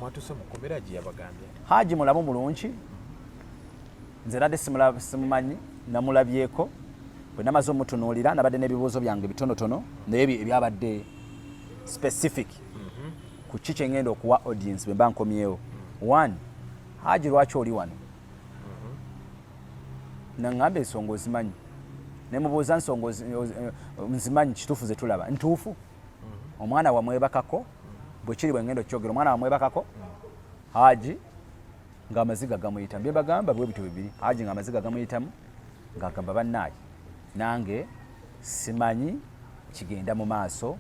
Mwatuuse mu kkomera, gye yabagambye? Haji mulamu mulungi. Nze nadde simumanyi, namulabyeko. Bwe namaze omutunuulira, nabadde n'ebibuuzo byange bitonotono, naye ebyabadde specific ku ki kyengenda okuwa audience bwe mba nkomyewo. One, Haji, lwaki oli wano? Naŋŋamba, ensonga ozimanyi. Nemubuuza, nsonga nzimanyi, kituufu ze tulaba ntuufu? Omwana wamwebakako? Bwe kiri, bwe ngenda okukyogera, omwana wamwebakako? Haji ng'amaziga gamuyitamu. Bye bagamba bwe bityo bibiri. Haji ng'amaziga gamuyitamu, ng'agamba, bannaaye, nange simanyi kigenda mu maaso,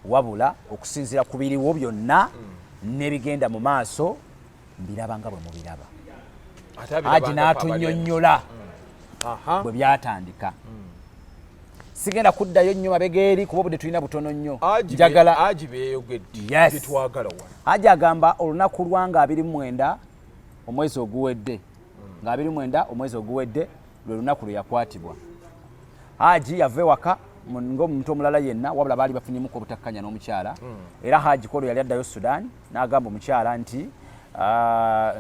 wabula okusinziira ku biriwo byonna n'ebigenda mu maaso, mbiraba nga bwe mubiraba. Ate abiraba Haji nga ffe abali. n'atunnyonnyola bwe byatandika. Sigenda kuddayo nnyo mabega eri, kuba obudde tulina butono nnyo. Njagala Haji byeyogedde byetwagala wano. Haji agamba olunaku lwanga 29 omwezi oguwedde, nga 29 omwezi oguwedde lwe lunaku lwe yakwatibwa. Haji yava ewaka ng'omuntu omulala yenna, wabula baali bafunyemuko obutakkanya n'omukyala. Era Haji kolo yali addayo Sudan, n'agamba omukyala nti, "Ah,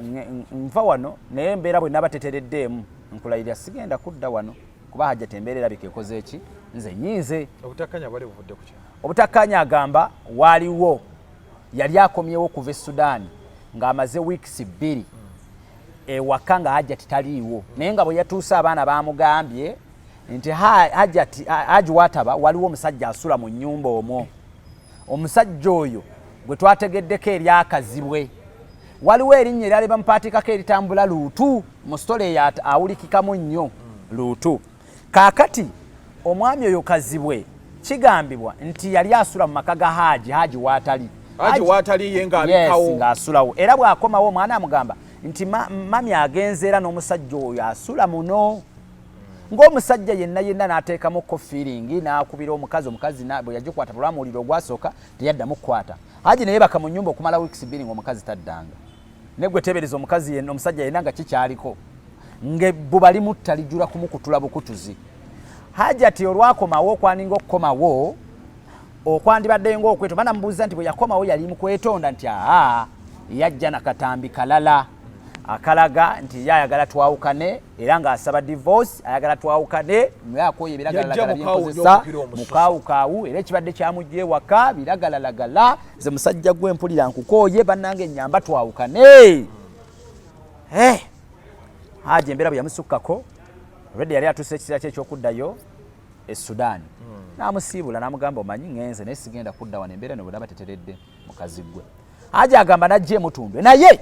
nva wano, naye embeera bwe naba tetereddeemu, nkulayirira sigenda kudda wano, kuba Hajjati embeera erabika ekoze eki, nze nyinze." Obutakkanya bwali buvudde ku ki? Obutakkanya agamba waaliwo yali akomyewo okuva e Sudaani ng'amaze weeks 2 ewaka nga Hajjati taliiwo. Naye nga bwe yatuuse, abaana bamugambye nti Hajjati, Haji wataba, waliwo omusajja asula mu nnyumba omwo. Omusajja oyo gwe twategeddeko eryakazibwe, waliwo erinnya eryali bamupaatikako eritambula luutu mu sitole eyo, awulikikamu nnyo luutu. Kaakati omwami oyo Kazibwe kigambibwa nti yali asula mu maka ga Haji, Haji waatali. Haji waatali ye ng'abikawo. Yes, ng'asulawo. Era bw'akomawo, omwana amugamba nti mami agenze era n'omusajja oyo asula muno. Ng'omusajja yenna yenna n'ateekamu ko feeling, n'akubira omukazi. Omukazi bwe yagikwata, olwamuwulira ogwasooka, teyaddamu kukwata. Haji naye baka mu nnyumba okumala weeks 2 ng'omukazi taddanga. Ne gwe teebereza omukazi yenna, omusajja yenna nga kikyaliko, ng'ebbuba limutta, lijula kumukutula bukutuzi. Hajati olwakomawo, okwaninga okukomawo okwandibadde ng'okweto, banamubuuza nti bwe yakomawo yali mu kwetonda, nti aa, yajja nakatambi kalala akalaga nti ye ayagala twawukane, era ng'asaba divorce, ayagala twawukane, naye akooye ebiragalalagala Yajja mukaawu byenkozesa. nnyo okukira omususu. Mukawukaawu, era ekibadde kyamugja ewaka biragalalagala. Nze musajja gwe mpulira nkukooye, bannange nyamba twawukane. Eh, Haji embeera bwe yamusukkako, already yali atuuse ekiseera kye ekyokuddayo e Sudan, n'amusiibula, n'amugamba, omanyi ŋŋenze, naye sigenda kudda wano embeera eno bwedaba teteredde. Mukazi gwe Haji agamba najja emutundwe, naye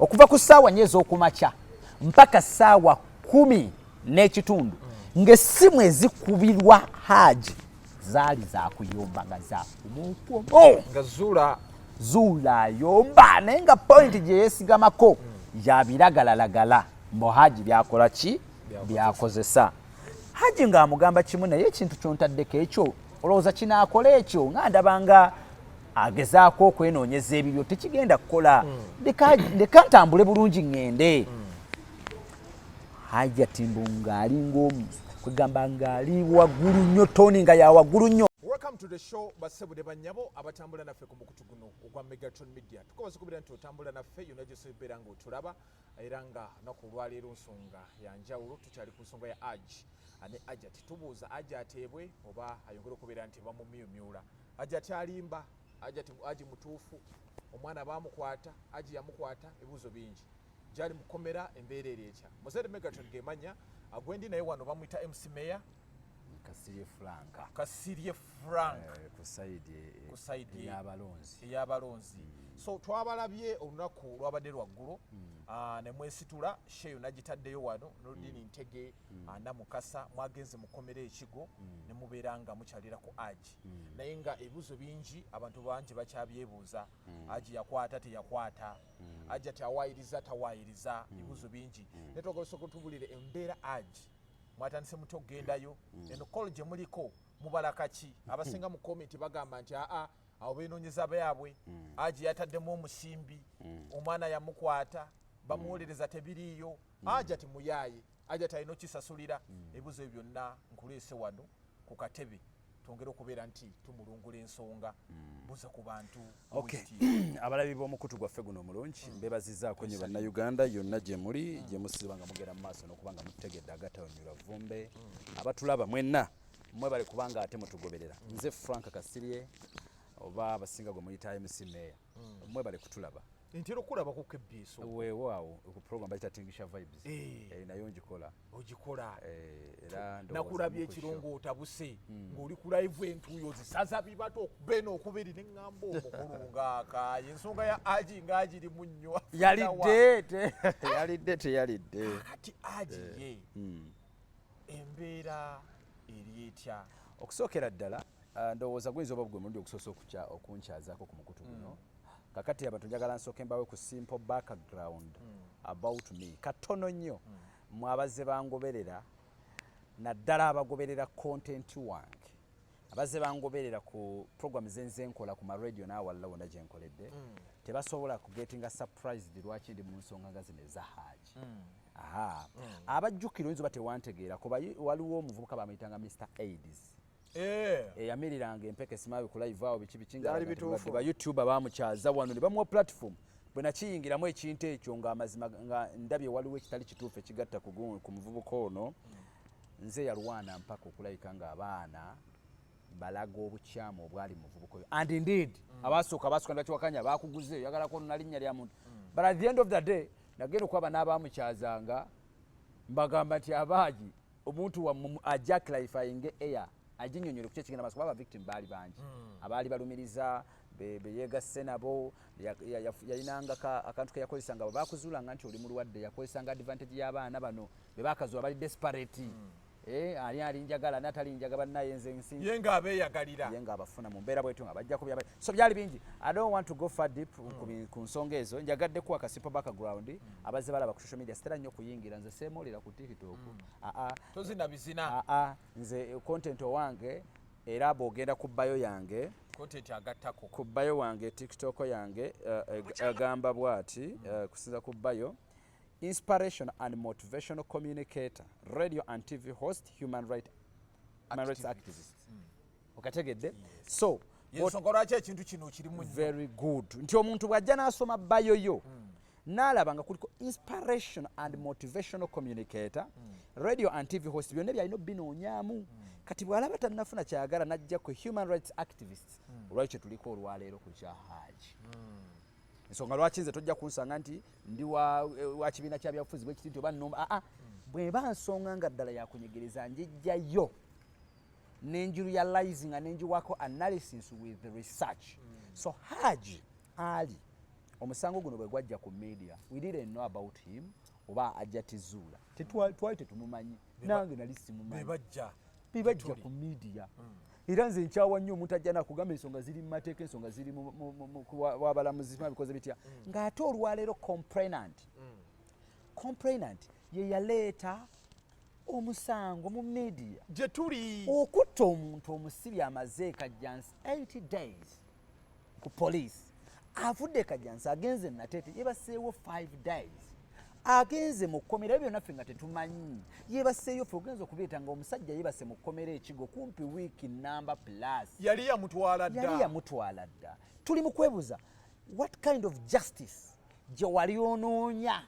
okuva ku ssaawa 4 ez'okumakya mpaka ssaawa 10 n'ekitundu ng'essimu ezikubirwa Haji zaali zakuyomba, nga zakumukumu. Nga Zuula. Zuula ayomba, naye nga point gye yeesigamako ya biragalalagala, mbu Haji byakola ki, byakozesa. Haji ng'amugamba kimu, naye ekintu kyontaddeko ekyo, olowooza kinaakola ekyo? Nga ndaba nga agezaako okwenoonyeza ebibyo, tekigenda kukola. Leka ntambule bulungi ŋŋende. Hajati mbu ng'ali ng'omu kwegamba ng'ali waggulu nnyo, tone nga ya waggulu nnyo. Welcome to the show, bassebo ne bannyabo abatambula naffe ku mukutu guno ogwa Megatron Media. Tukobaza okubeera nti otambula naffe yonna gyosobeera nga otulaba. Era nga lunaku olwaleero nsonga ya njawulo, tukyali ku nsonga ya Haji ne Hajati. Tubuuza, Haji ateebwe oba ayongere okubeera nti bamumyumyula? Hajati alimba? Hajati, Haji mutuufu? Omwana bamukwata, Haji yamukwata? Ebibuuzo bingi. Gyali mukomera, embeera eri etya? Muzere Megatron gemanya agwendi, naye wano bamuyita MC Mayor. Kasirye Franka. Kasirye Frank. Ku side ku side ey'abalonzi. Ey'abalonzi. So twabalabye olunaku lwabadde lwaggulo, ne mwesitula sheyo nagitaddeyo wano Noludini Ntege Namukasa, mwagenze mukomera ekigo ne mubeera nga mukyalirako Haji, naye nga ebibuuzo bingi abantu bangi bakyabyebuuza. Haji yakwata, teyakwata? Haji ati awayiriza, tawayiriza? Ebibuuzo bingi, naye twagala osooka otubulire embeera Haji. Mwatandise mutya okugendayo? Eno call gye muliko mubala kaki? Abasinga mu comment bagamba nti aa, awo benoonyeza byabwe, Haji yataddemu omusimbi, omwana yamukwata, bamuwolereza tebiriiyo, Haji ati muyaaye, Haji ati alina okisasulira. Ebibuuzo ebyo byonna nkuleese wano ku katebe. Twongere okubeera nti tumulungula ensonga, buza ku bantu. Okay. Owekitiibwa. Abalabi b'omukutu gwaffe guno omulungi, mbebazizaako nnyo Bannayuganda yonna gye muli, gye musiba nga mugenda mu maaso n'okuba nga mututegedde agatawanyula vvumbe. Abatulaba mwenna mwebale kubanga ate mutugoberera. Nze Frank Kasirye, oba abasinga gwe muyita MC Mayor. Mwebale kutulaba. Ntera okulaba ku KBS. Weewaawo, ku program bayita Tingisha Vibes. Eh. Eh, nayo ngikola. Ogikola. Eh, era ndowooza Nakulabye mu ku ekiro show. Ng'otabuse, ng'oli ku live, entuuyo zisaza bibatu okubena okubiri, neŋŋamba omukulu ng'akaaye ensonga ya Haji ng'agirimu nnyo. Yalidde, yalidde, teyalidde. Kati Haji ye embeera eri etya? Okusookera ddala, ndowooza guyinza oba gwe mulundi ogusoose okunkyazaako ku mukutu guno. Kakati abantu njagala nsooke mbawe ku simple background about me katono nnyo. Mwe abazze bangoberera, naddala abagoberera content wange, abazze bangoberera ku program zenze nkola ku maradio n'awalala wonna gye nkoledde, tebasobola kugetinga surprised lwaki ndi mu nsonga nga zino eza Haji. Aha, abajjukira oyinza oba tewantegeera kuba waliwo omuvubuka bamuyitanga Mr Aids, eyamiriranga empeke simabi ku live awo, biki biki, nga Byali alaga nti bituufu. mulwadde. Ba YouTuber bamukyaza wano ne bamuwa platform. Bwe nakiyingiramu ekintu ekyo, nga amazima nga ndabye waliwo ekitali kituufu ekigatta ku muvubuka ono, nze yalwana mpaka okulabika ng'abaana balaga obukyamu obwali mu muvubuka oyo. And indeed, abasooka ne bakiwakanya, bakuguze oyagalako nalinnya lya muntu, but at the end of the day nagenda okulaba n'abamukyazanga mbagamba nti abaagi omuntu wammwe ajja clarifying air, aginyonyole kuki ekigenda maaso, kuba abavictim baali bangi abaali balumiriza beyegasse nabo. Yalinanga akantu ke yakozesanga bwe bakuzuulanga nti oli mulwadde, yakozesanga advantage y'abaana bano be bakazuula bali desperate. Eh, ani ali njagala, ani atali njaga, bannaye nze nsi Ye ng'abeeyagalira. Ye ng'abafuna mu mbeera bwetyo nga bajjako byaba. So byali bingi, I don't want to go far deep ku nsonga ezo. Njagadde kuwa ka simple background. Abazze balaba ku social media, sitera nnyo kuyingira, nze seemolera ku TikTok, aa. Tozina bizina. Aa, nze content owange, era bw'ogenda ku bio yange, Content agattako. Ku bio wange, TikTok yange, agamba bw'ati, kusinza ku bio: inspiration and motivational communicator, radio and TV host, human rights activist. Okategedde? So Yensonga lwaki ekintu kino kirimu nnyo. Very good, nti omuntu bw'ajja n'asoma bio yo n'alaba nga kuliko inspiration and motivational communicator, radio and TV host, byonna byalina obinoonyaamu. Kati bw'alaba tannafuna kyayagala, n'ajja ku human rights activists, olwaki kyetuliko olwaleero ku kya Haji. Ensonga lwaki nze tojja kunsanga nti ndi wa kibiina kya byabufuzi bwekiti nti oba nnumba, aa, bw'eba nsonga nga ddala yakunyigiriza, njijjayo nenjirealize nga nenjiwako analysis with the research. So Haji Ali, omusango guno bwe gwajja ku media, we didn't know about him oba ajja tizuula. Twali tetumumanyi, nange nali simumanyi. Bebajja. Bebajja Tuli. ku media. Era nze nkyawa nnyo omuntu ajja nakugamba ensonga ziri mu mateeka, ensonga ziri wabalamuzi bikoze bitya, ng'ate olwaleero complainant ye yaleeta omusango mu media. Gye tuli. Okutta omuntu, omusibi amaze Kajjansi 80 days ku police, avudde Kajjansi agenze Nateete, yebaseewo 5 days, agenze mu kkomera. Ebyo byonna ffe nga tetumanyi. Yebaseeyo, ffe ogenza okubireeta nga omusajja yebase mu kkomera ekigo kumpi wiiki namba plus. Yali yamutwala dda. Yali yamutwala dda. Tuli mu kwebuuza what kind of justice gye wali onoonya.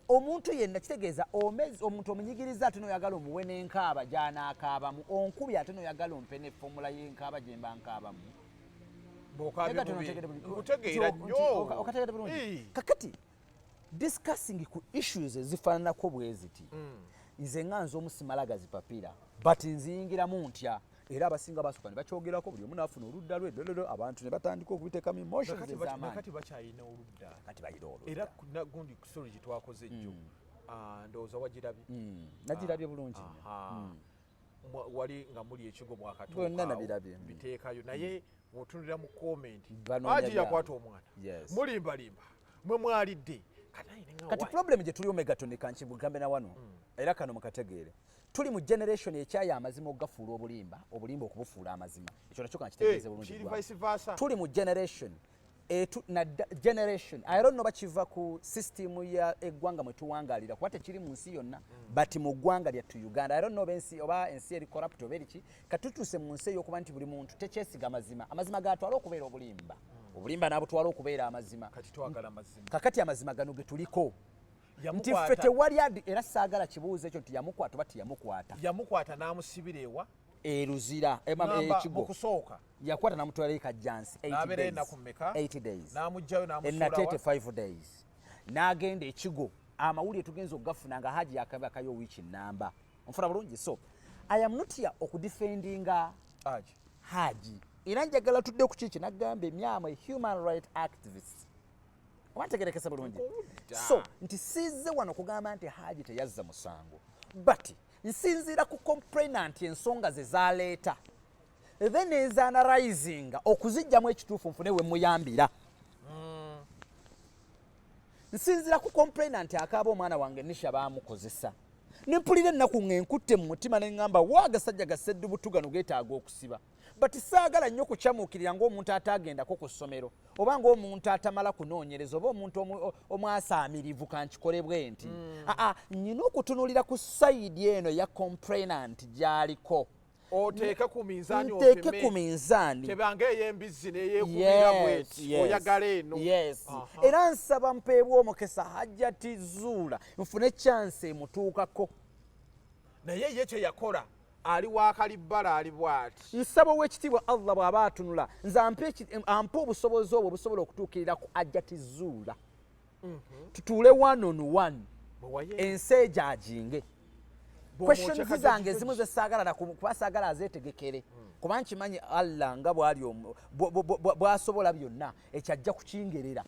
Omuntu yenna kitegeeza omuntu omunyigiriza, ate noyagala omuwe n'enkaaba gy'anaakaabamu. Onkubi, ate noyagala ompe ne formula y'enkaaba gye mba nkaabamu. Bw'okaabye Ega bubi. tonotegedde bulungi. Nkutegeera Nti nnyo. Okategedde bulungi. Eh. Kakati discussing ku issues ezifaananako bwe ziti, nze nga nze omusimalagazi papira, but nziyingiramu ntya? Era abasinga basooka ne bakyogerako, buli omu naafuna oludda lwe lololo, abantu ne batandika okubiteekamu emotions ez'amaanyi. Nakati bakyalina oludda. Kati balina oludda. Era gundi story gye twakoze ejjo, ndowooza wagirabye. Nagirabye bulungi nnyo. Aha. Wali nga muli ekigo mwakatuuka Bonna awo, nabirabye. Biteekayo, naye bw'otunulira mu comment, Banoonya Haji byabwe. yakwata omwana, mulimbalimba, mwe mwalidde. Kati naye nenga Kati why? problem gye tuli, Omegaton, kankibugambe na wano, era kano mukategeere, tuli mu generation ekyayo amazima okugafuula obulimba, obulimba okubufuula amazima. Ekyo nakyo kankitegeeze Eh, bulungi kiri ggwanga. Vice versa. Tuli mu generation Etu na generation, I don't know, bakiva ku system ya eggwanga mwe tuwangalira, kuba tekiri mu nsi yonna, but mu ggwanga lyattu Uganda, I don't know oba ensi, oba ensi eri corrupt oba eriki. Katutuuse mu nsi ey'okuba nti buli muntu tekyesiga mazima. Amazima gatwala okubeera obulimba, obulimba n'abutwala okubeera amazima. Kati twagala mazima. Kakati amazima gano ge tuliko nti Yamukwata- ffe tewali adi, era saagala kibuuzo ekyo nti yamukwata oba tiyamukwata. Yamukwata n'amusibira ewa? Eruzira. Ngamba, Ekigo. Mu kusooka Yakwata namutwala Kajjansi. N'abeera ennaku mmeka? 80 days. N'amugjayo n'amusuula Enatete wa? 5 days n'agenda Ekigo. Amawulire tugenza okugafuna nga Haji yakabakayo wiiki namba. Onfuna bulungi? So I am not here okudefendinga Haji. Haji, era njagala tudde ku kiki nagamba emyama, human right activist, oba ntegerekesa bulungi? Nkuwulira. So nti sizze wano kugamba nti Haji teyazza musango, but nsinziira ku complainant, ensonga ze zaleeta, then ezanalyzinga okuzijjamu ekituufu nfune we muyambira. Nsinziira ku complainant akaaba, "Omwana wange Nisha baamukozesa," nempulira ennaku ng'enkutte mu mutima, ne ŋŋamba, wa agasajja gaseddubutu gano geetaaga okusiba. But saagala nnyo kukyamuukirira ng'omuntu ataagendako ku ssomero, oba ng'omuntu atamala kunoonyereza, oba omuntu omwasaamirivu. Kankikole bwe nti, aa, nyina okutunuulira ku side eno ya complainant gy'aliko. Oteeke ku minzaani. Nteeke Opime. ku minzaani. Tebanga ey'embizzi neyeekumira bweti, oyagala eno. Yes. Era nsaba mpeebwa omukisa, Hajjati Zuula nfune chance emutuukako. Naye ye kye yakola, ali wakalibbala, ali bw'ati. Nsaba ow'ekitiibwa Allah bw'aba atunula nze ampe obusobozi obwo obusobola okutuukirira ku Hajjati Zuula, tutuule one on one, Bwe waye- ensi ejajinge bw'omwokya questions zange kajojijoji. ezimu zesaagala kuba saagala azeetegekere, kuba nkimanyi Allah nga bwali bw'asobola byonna, ekyo ajja kukingerera.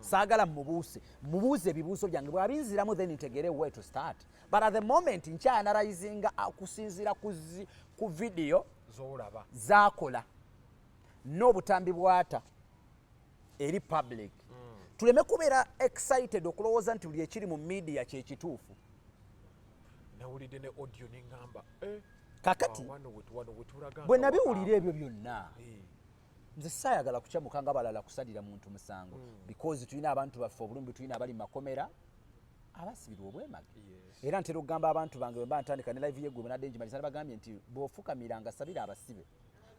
Saagala mubuuse, mubuuze ebibuuzo byange, bw'abinziramu then ntegere where to start. But at the moment nkyanalizinga okusinziira ku video z'olaba zakola n'obutambi bwata eri public. Tuleme kubeera excited okulowooza nti buli ekiri mu media kyekituufu. Nawulidde ne audio neŋŋamba, eh, Kakati wano wano wetulaga bwe nga nabiwulira ebyo byonna, Eh, nze saayagala kukyamuka nga balala kusalira muntu musango, because tulina abantu baffe obulungi, tulina abali mu makomera abasibirwa obwemage. Era ntera okugamba abantu bange, bwe mba ntandika ne live yeggwe, bwenadde ngimalisa, nabagambye nti bw'ofukamiranga sabira abasibe,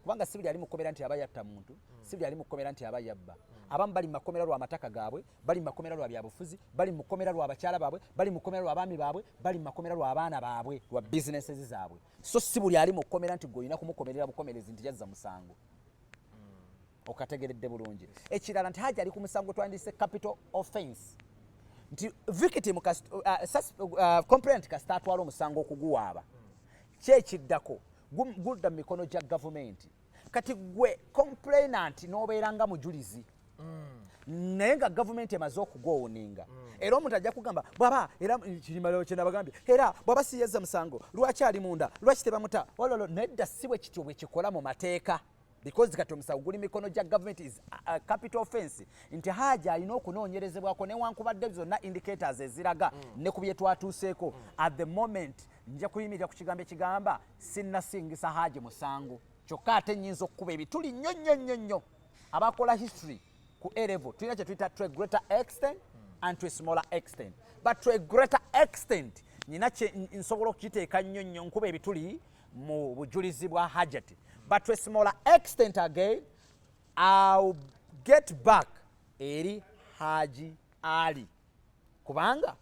kubanga si buli ali mu kkomera nti aba yatta muntu, si buli ali mu kkomera nti aba yabba. Abamu bali mu makomera lwa mataka gaabwe, bali mu makomera lwa byabufuzi, bali mu makomera lwa bakyala baabwe, bali mu makomera lwa baami baabwe, bali mu makomera lwa baana baabwe, lwa businesses zaabwe. So si buli ali mu kkomera nti gwe olina kumukomerera bukomerezi nti yazza musango. Okategeredde bulungi? Ekirala nti Haji ali ku musango twandise capital offense, nti victim complainant kasita atwala omusango okuguwaaba, kyekiddako gudda mu mikono gya gavumenti. Kati gwe complainant n'obeera nga mujulizi, naye nga gavumenti emaze okugowoninga. Era omuntu ajja kugamba bwaba, era kirimalo kyenabagambye, era bwaba siyezza musango, lwaki ali munda? Lwaki tebamuta? Ololo nedda, si bwe kityo bwe kikola mu mateeka, because kati omusango guli mikono gya gavumenti, is a capital offense, nti Haji alina okunoonyerezebwako newankubadde zonna indicators eziraga ne ku bye twatuuseeko. At the moment nja kuyimirira ku kigambo ekigamba sinnasingisa Haji musango, kyokka ate nnyinza okukuba ebituli nnyo nnyo nnyo nnyo. Abakola history ku A level, tulina kye tuyita to a greater extent and to a smaller extent, but to a greater extent nyina nsobola okukiteeka nnyo nnyo, nkuba ebituli mu bujulizi bwa Hajati, but to a smaller extent again I'll get back eri Haji Ali, kubanga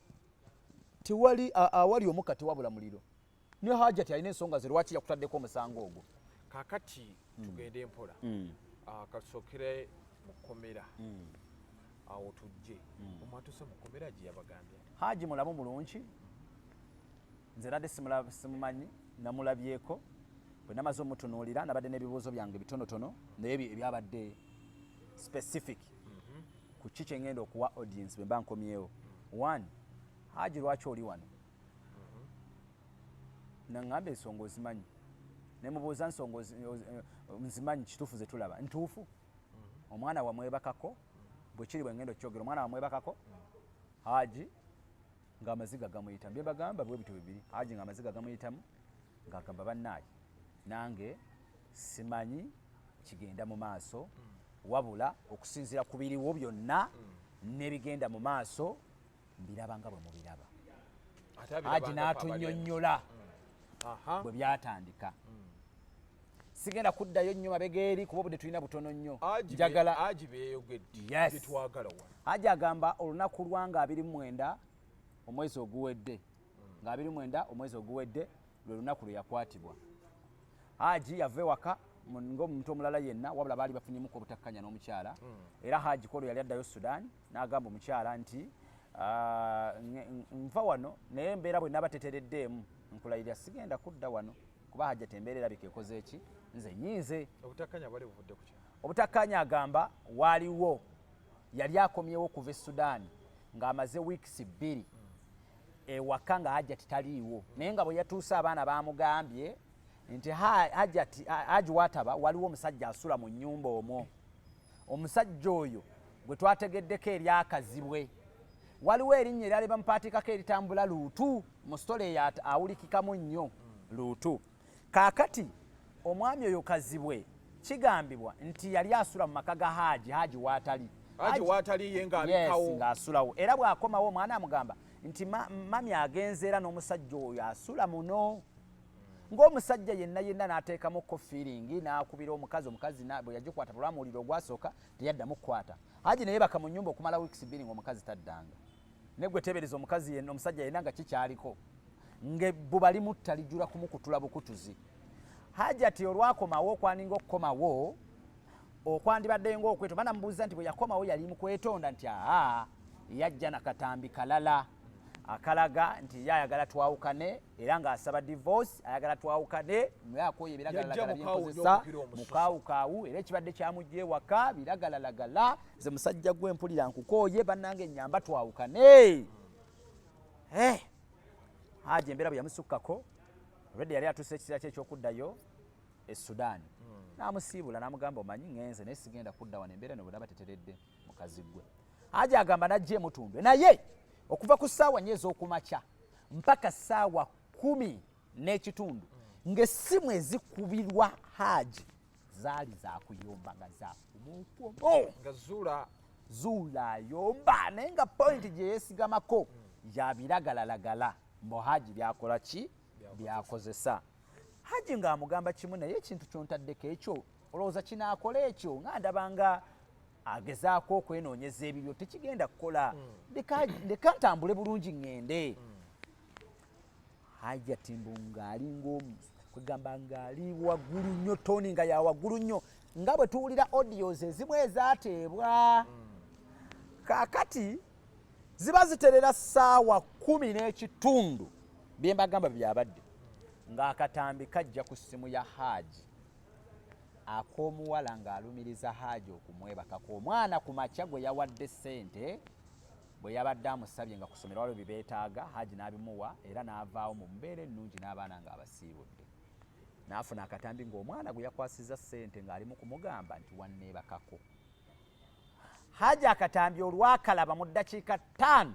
tewali awali omukka tewabula muliro. Ne Hajati alina ensonga ze lwaki yakutaddeko omusango ogwo. Kakati tugende mpola. Ah, katusokere mu kkomera awo tujje. Omwatuse mu kkomera gye yabagambye? Haji mulamu mulungi. Nze nadde simumanyi, namulabyeko. Bwe namaze omutunuulira, nabadde n'ebibuuzo byange bitonotono, naye ebyabadde specific ku ki kyengenda okuwa audience bwe mba nkomyewo. One, "Haji, lwaki oli wano?" Naŋŋamba, "Ensonga ozimanyi." Nemubuuza, "Nsonga nzimanyi, kituufu ze tulaba ntuufu? Omwana wamwebakako?" Bwe kiri bwe ngenda okukyogera, omwana wamwebakako? Haji ng'amaziga gamuyitamu. Bye bagamba bwe bityo bibiri. Haji ng'amaziga gamuyitamu, ng'agamba, "Bannaaye, nange simanyi kigenda mu maaso." Wabula okusinziira ku biriwo byonna n'ebigenda mu maaso, mbiraba nga bwe mubiraba. Ate abiraba Haji nga ffe abali eno. N'atunyonnyola Aha. bwe byatandika. Sigenda kuddayo nnyo mabega eri kuba obudde tulina butono nnyo. Haji Njagala Haji byeyogedde Yes. byetwagala wano. Haji agamba olunaku lwanga 29 omwezi oguwedde, nga 29 omwezi oguwedde lwe lunaku lwe yakwatibwa. Haji yava ewaka ng'omuntu omulala yenna, wabula baali bafunyemuku obutakkanya n'omukyala. Era Haji kolo yali addayo Sudan, n'agamba omukyala nti, "Ah, nva wano, naye embeera bwe naba tetereddeemu nkulayirira sigenda kudda wano, kuba Hajati embeera erabika ekoze eki, nze nyinze." Obutakkanya bwali buvudde ku ki? Obutakkanya agamba waaliwo yali akomyewo okuva e Sudaani ng'amaze weeks 2 ewaka nga Hajati taliiwo, naye nga bwe yatuuse abaana bamugambye nti Hajati, Haji wataba waliwo omusajja asula mu nnyumba omwo. Omusajja oyo gwe twategeddeko eryakazibwe, waliwo erinnya eryali bamupaatikako eritambula luutu mu sitole eyo, awulikikamu nnyo luutu. Kaakati omwami oyo Kazibwe kigambibwa nti yali asula mu maka ga Haji, Haji waatali. Haji waatali ye ng'abikawo. Yes, ng'asulawo. Era bw'akomawo omwana amugamba nti mami agenze era n'omusajja oyo asula muno. Ng'omusajja yenna yenna n'ateekamu feeling, n'akubira omukazi. Omukazi bwe yagikwata olwamuwulira ogwasooka teyaddamu kukwata. Haji naye baka mu nnyumba okumala weeks 2 ng'omukazi taddanga. Ne gwe teebereza omukazi yenna, omusajja yenna nga kikyaliko ng'ebbuba limutta lijula kumukutula bukutuzi. Hajati olwakomawo, okwaninga okukomawo okwandibadde ng'okwetonda, banamubuuza nti bwe yakomawo yali mu kwetonda, nti aa, yajja nakatambi kalala akalaga nti ye ayagala twawukane, era ng'asaba divorce, ayagala twawukane, naye akooye ebiragalalagala Yajja mukaawu byenkozesa. n'okukira omususu. Mukawukaawu, era ekibadde kyamugja ewaka biragalalagala. Ze musajja gwe mpulira nkukooye, bannange nyamba twawukane. Eh, Haji embeera bwe yamusukkako, already yali atuuse ekiseera kye ekyokuddayo e Sudan, n'amusiibula n'amugamba, "Omanyi ŋŋenze, naye sigenda kudda wano embeera eno bwe teteredde." Mukazi gwe Haji agamba najja emutundwe, naye okuva ku ssaawa 4 ez'okumakya mpaka ssaawa 10:30 ng'essimu ezikubirwa Haji zaali zakuyomba nga zakumukumu. Nga Zuula. Zuula ayomba, naye nga point gye yeesigamako ya biragalalagala mbo Haji byakola ki, byakozesa. Haji ng'amugamba kimu, naye ekintu kyontaddeko ekyo olowooza kinaakola ekyo? Nga ndaba nga agezaako okwenoonyeza ebibyo, tekigenda kukola. Ndeka ntambule bulungi ŋŋende. Hajati mbu ng'alinga kwegamba ng'ali waggulu nnyo, tone nga ya waggulu nnyo, nga bwe tuwulira audios ezimu ezaateebwa. Kaakati ziba ziterera ssaawa 10:30, bye mbagamba byabadde ng'akatambi kajja ku ssimu ya Haaji ak'omuwala ng'alumiriza Haaji okumwebakako omwana ku makya gwe yawadde ssente bwe yabadde amusabye nga ku ssomero waliwo bye beetaaga. Haaji n'abimuwa era n'avaawo mu mbeera ennungi n'abaana ng'abasiibudde. N'afuna akatambi ng'omwana gwe yakwasiza ssente ng'ali mu kumugamba nti wanneebakako. Haji akatambi olwakalaba mu ddakiika 5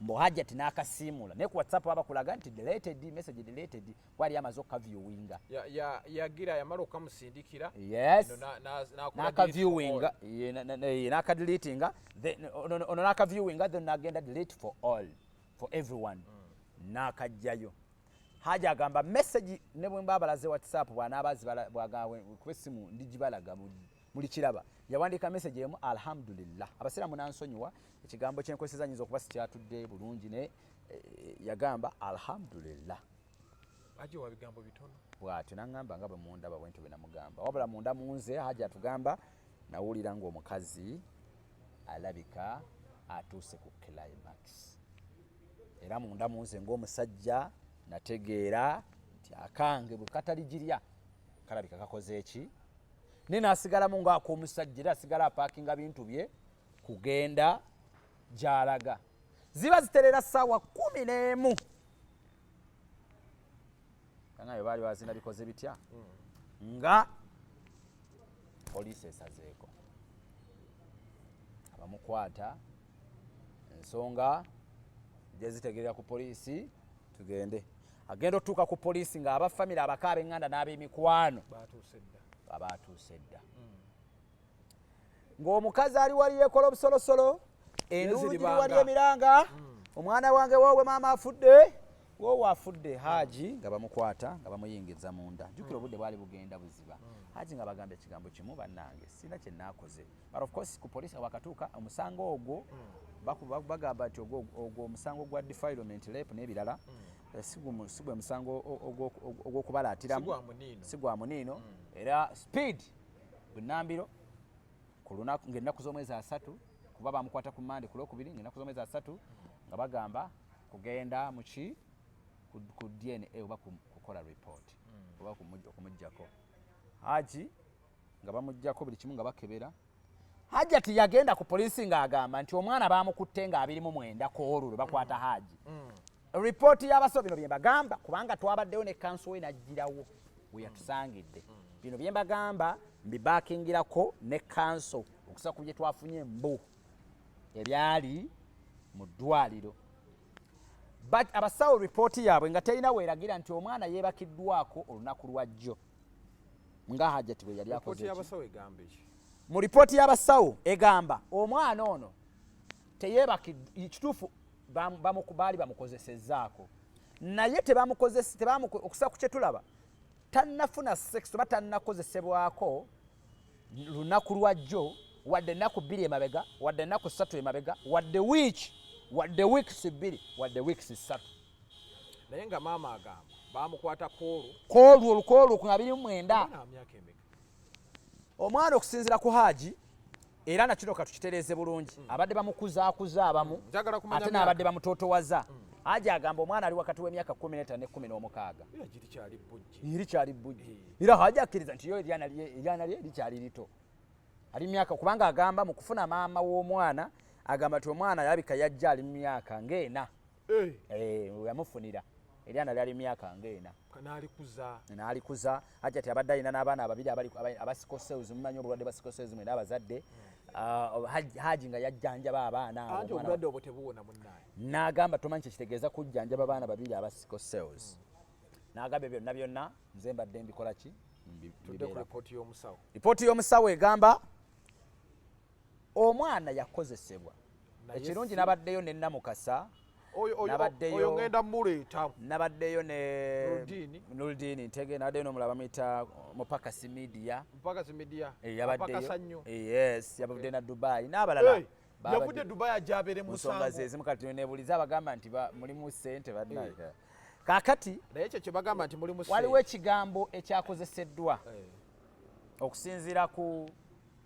mbu Hajati n'akasiimula, naye ku WhatsApp baba bakulaga nti deleted message, deleted, kwali amaze okukaviewinga. Yagira yamala okamusindikira. Yes. No, n'akola n'akaviewinga delete for all. Ye, n'akadeletinga, ono n'akaviewinga, then n'agenda delete for all, for everyone, n'akajjayo. Haji agamba message ne bwe mba balaze WhatsApp bw'anaaba azibala, kuba essimu ndigibalaga mulikiraba, yawandiika message emu, "Alhamdulillah." Abasiraamu nansonyiwa ekigambo kyenkozesa, nyinza okuba sikyatudde bulungi, naye yagamba "Alhamdulillah." Haji wa bigambo bitono. Bw'atyo naŋŋamba nga bwe mundaba bwentyo bwe namugamba, wabula munda munze Haji atugamba nawulira ng'omukazi alabika atuuse ku climax, era munda munze ng'omusajja nategeera nti akange bwe kataligirya kalabika kakoze eki, naye n'asigalamu ng'ak'omusajja, era asigala apaakinga bintu bye kugenda gy'alaga. Ziba ziterera ssaawa 11 kangaye baali bazina bikoze bitya nga poliisi esazeeko abamukwata. Ensonga gyezitegerera ku poliisi, tugende agenda otuuka ku poliisi ng'abafamire abaka, ab'eŋŋanda n'ab'emikwano batuuse dda. Abaatuuse dda. Ng'omukazi ali wali yekola obusolosolo, enduulu giri wali emiranga, omwana wange woowe, maama afudde, woowe afudde. Haji nga bamukwata nga bamuyingiza munda. Jjukira obudde bwali bugenda buziba. Haji nga bagamba ekigambo kimu, "Bannange, sina kye naakoze." But of course ku poliisi wakatuuka omusango ogwo, bagamba nti ogwo omusango gwa defilement, rape n'ebirala, si gwe musango ogw'okubalaatiramu, si gwa muniino. Era speed bunambiro ku lunaku ng'ennaku z'omwezi 30, kuba bamukwata ku Mande, ku Lwokubiri ng'ennaku z'omwezi 30, nga bagamba kugenda muki ku DNA oba kukola report oba okumugjako. Haji nga bamugjako buli kimu nga bakebera. Hajati yagenda ku poliisi ng'agamba nti omwana bamukutte nga 29 ku olwo lwe bakwata Haji. Ripooti y'abasawo, bino bye mbagamba kubanga twabaddeyo ne kanso we n'aggyirawo we yatusangidde. Bino bye mbagamba mbibakingirako ne kanso okusa ku bye twafunye mbu ebyali mu ddwaliro. But abasawo ripooti yaabwe nga terina weeragira nti omwana yeebakiddwako olunaku lwajjo nga Hajati bwe yali akoze. Mu ripooti y'abasawo egamba omwana ono teyeebakid kituufu, baali bamukozesezzaako, naye okusa ku kyetulaba tannafuna sex oba tannakozesebwako lunaku lwajjo, wadde ennaku 2 emabega, wadde ennaku 3 emabega, wadde wiiki, wadde weeks 2, wadde weeks 3. Naye nga maama agamba bamukwata koolwo. Koolwo, olukoolwo ku 29. Omwana okusinziira ku Haaji, era nakino katukitereeze bulungi, abadde bamukuzaakuza abamu, ate n'abadde bamutotowaza. Haji agamba omwana ali wakati w'emyaka 15 ne 16. Likyali bujji. Era Haji akkiriza nti yo eryana lye likyali lito, ali myaka, kubanga agamba mu kufuna maama w'omwana, agamba nti omwana yabika yajja ali mu myaka ng'ena. Yamufunira eryana lyali myaka ng'ena. N'alikuza. Hajati abadde alina n'abaana ababiri aba sickle cells. Mumanyi obulwadde bwa sickle cells mwena abazadde. Haji nga yajjanjaba abaana. N'agamba tomanyi kyekitegeeza kujjanjaba abaana babiri aba sickle cells. N'agamba byonna byonna nze mbadde mbikola ki. Ripooti y'omusawo egamba omwana yakozesebwa. Ekirungi nabaddeyo ne Namukasa. Nabaddeyo ne Nurdini Ntege, nabaddeyo n'omulala bamuyita Mupakasi Media. Yabaddeyo, yes, yabadde na Dubai n'abalala. Yavudde Dubai ajabere. Nsonga zezimu kati nebuliza abagamba nti mulimu ssente bannaye. Kaakati naye ekyo kyebagamba nti mulimu. Waliwo ekigambo ekyakozeseddwa okusinziira ku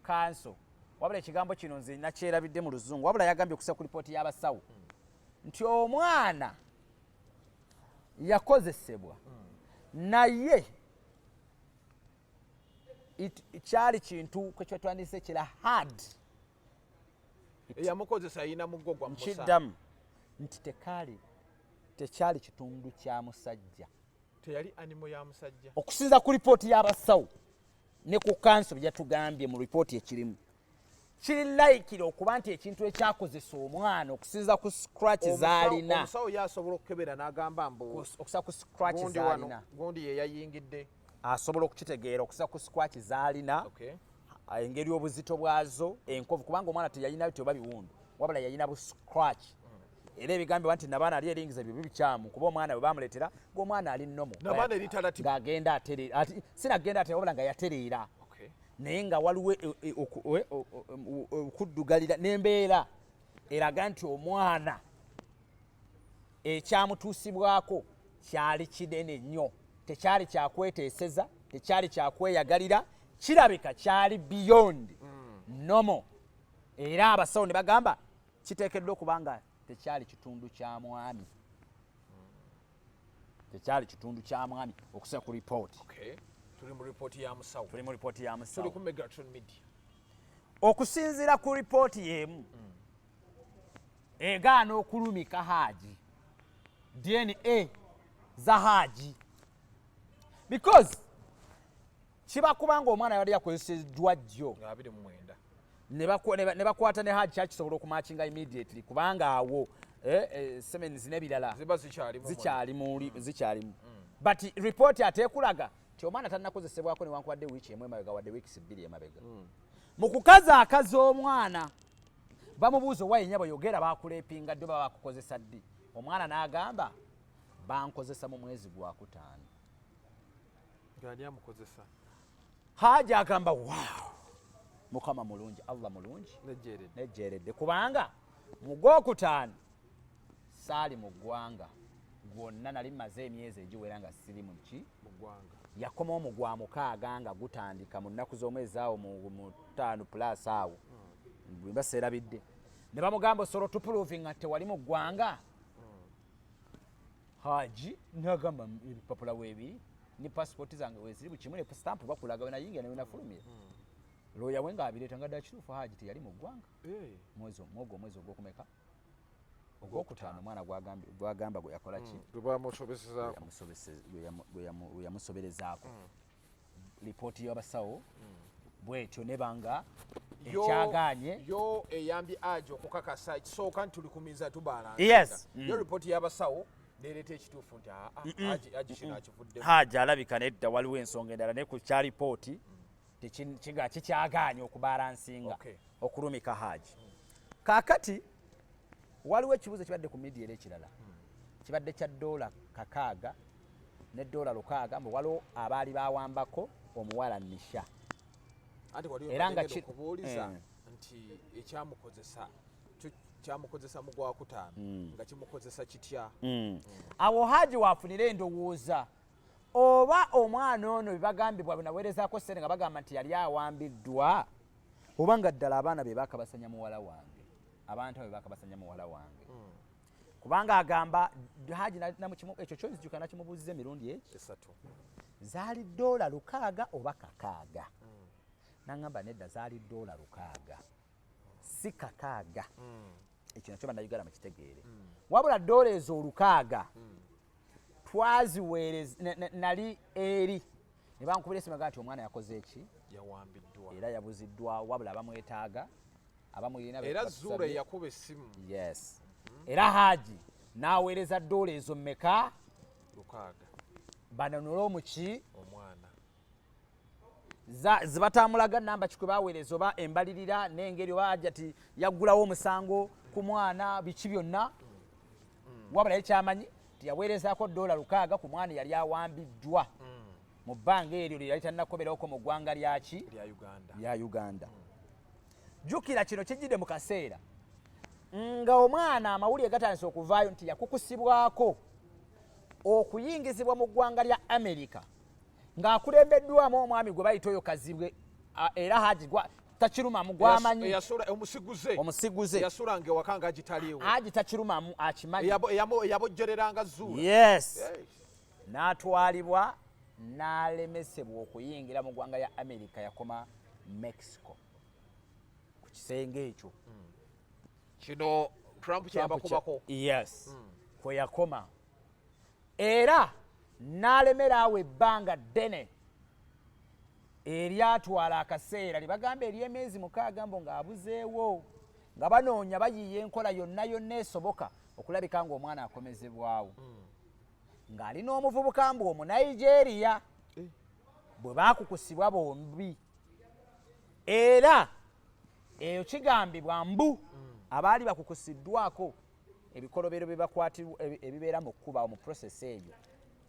kanso, wabula ekigambo kino nze nakyerabidde mu Luzungu, wabula yagambye okusa ku lipooti y'abasawo nti omwana yakozesebwa, naye kyali kintu kwekyetwandise kira hard. Eyamukozesa yina mugo gwa. Nkiddamu nti tekaali, tekyali kitundu kya musajja. Teyali animo ya musajja. Okusinza ku lipooti y'abasawo ne ku kanso byatugambye mu lipooti, ekirimu kiri likely okuba nti ekintu ekyakozesa omwana okusinza ku scratch zaalina. Omusawo ye asobola okukebera n'agamba mbu okusa ku scratch zaalina. Gundi ye yayingidde. Asobola okukitegeera okusa ku scratch zaalina, engeri obuzito bwazo, enkovu, kubanga omwana teyalina ti oba biwundu, wabula yalina bu scratch. Era ebigambibwa nti nabaana ali eringiza byo bikyamu, kuba omwana bwe bamuleetera ng'omwana ali normal, ng'agenda atereera, sinagenda atereera, wabula nga yatereera, naye nga waliwo okuddugalira n'embeera eraga nti omwana ekyamutuusibwako kyali kinene nnyo, tekyali kyakweteeseza, tekyali kyakweyagalira, kirabika kyali beyond normal. Era abasawo ne bagamba kiteekeddwa okuba nga tekyali kitundu kya mwami, tekyali kitundu kya mwami okusa ku ripooti. Tuli mu ripooti ya musawo. Tuli mu ripooti ya musawo. Tuli ku Megatron Media. Okusinziira ku ripooti y'emu egaana okulumika Haaji, DNA za Haaji, because kiba kubanga omwana yali yakozeseddwa jjo ne bakwata ne Haji, kyakisobola okumatchinga immediately, kubanga awo semens n'ebirala zikyalimu, zikyalimu. But report ate ekulaga nti omwana tannakozesebwako newankubadde wiiki emu emabega, wadde weeks 2 emabega. Mu kukaza akaza omwana bamubuuza, owaye nyabo, yogera, bakulepinga ddi oba bakukozesa ddi? Omwana n'agamba, bankozesa mu mwezi gwakutaano. Ng'ani amukozesa? Haji agamba, wow, Mukama mulungi, Allah mulungi. Nejjeredde. Nejjeredde, kubanga mu gwokutaano saali mu ggwanga gwonna, nali maze emyezi egiwera nga siri mu ki? Mu ggwanga. Yakomawo mu gwa mukaaga nga gutandika mu nnaku z'omwezi awo mu 5 plus awo, bwe seerabidde. Ne bamugamba, osobola otuprovinga tewali mu ggwanga? Haji nagamba, ebipapula weebiri ne pasipoti zange weziri, buli kimu ne stamp bakulaga wenayingira newenafulumira. Looya we ng'abireeta nga ddala kituufu Haji teyali mu ggwanga. Mwezi omwogwo, omwezi ogwokumeka? Ogwokutaano. Omwana gwagamba gwe yakola ki? Gwe bamusobesezaako. Gwe yamusoberezaako. Lipooti y'abasawo bwetyo nebanga ekyaganye. Yo eyambye aja okukakasa ekisooka nti tuli kumiza tubalansinga. Yo ripooti y'abasawo nereeta ekituufu nti aa, Haji kino akivuddemu. Haji alabika nedda, waliwo ensonga endala, naye ku kya lipooti kikyaganye okubalansinga okulumika Haji. Kaakati waliwo ekibuuzo kibadde ku media era ekirala kibadde kya $6 ne $600, mbu waliwo abaali bawambako omuwala Nisha. Anti waliwo Era nga bagenda okubuuliza nti ekyamukozesa kyo kyamukozesa mu gwakutaano, nga kimukozesa kitya? Awo Haji wafunira endowooza oba omwana ono bebagambibwa benaweerezaako ssente nga bagamba nti yali awambiddwa, oba nga ddala abaana be bakabasanya muwala wange, abantu abo be bakabasanya muwala wange. Kubanga agamba Haji ekyo kyonzijuka nakimubuuziza emirundi eki? 3. Zaali $6 oba 6? Naŋŋamba nedda, zaali $6, si 6. Ekyo nakyo Bannayuganda mukitegeere. Wabula doola ezo 6 twaziweereza nali eri ne bankubira esimu nti omwana yakoze eki? Yawambiddwa. Era yabuziddwa, wabula abamwetaaga abamulina Era Zuula eyakuba essimu. Yes, era Haji n'aweereza doola ezo mmeka? 6. Banonole omuki? Omwana. Zibatambulaga namba kikwe baweereza oba embalirira n'engeri oba ajja ti yaggulawo omusango ku mwana, biki byonna. Wabula ye kyamanyi tiyaweerezaako $6 ku mwana yali awambiddwa mu bbanga eryo lye yali tannakomerako mu ggwanga lyaki? Lya Uganda. Lya Uganda. Jjukira kino kijjidde mu kaseera nga omwana amawulire gatandise okuvaayo nti yakukusibwako okuyingizibwa mu ggwanga lya Amerika ng'akulembeddwamu omwami gwe bayita oyo Kazibwe, era Haji takirumamu gwamanyi. Eyasula omusiguze. Omusiguze. Eyasulanga ewaka nga gitaliiwo. Haji takirumamu, akimanyi. Eyabojjereranga Zuula. Yes. Yes. N'atwalibwa n'alemesebwa okuyingira mu ggwanga lya Amerika, yakoma Mexico ku kisenge ekyo. Kino Trump kyeyabakubako. Yes, kwe yakoma era n'alemera awo ebbanga ddene eryatwala akaseera lye bagamba ery'emyezi 6 mbu ng'abuzeewo, nga banoonya bayiiya enkola yonna yonna esoboka okulabika ng'omwana akomezebwawo, ng'ali n'omuvubuka mbu Omunigeria bwe baakukusibwa bombi. Era eyo kigambibwa mbu abaali bakukusiddwako ebikolobero bye ebibeera mu kkuba mu process eyo,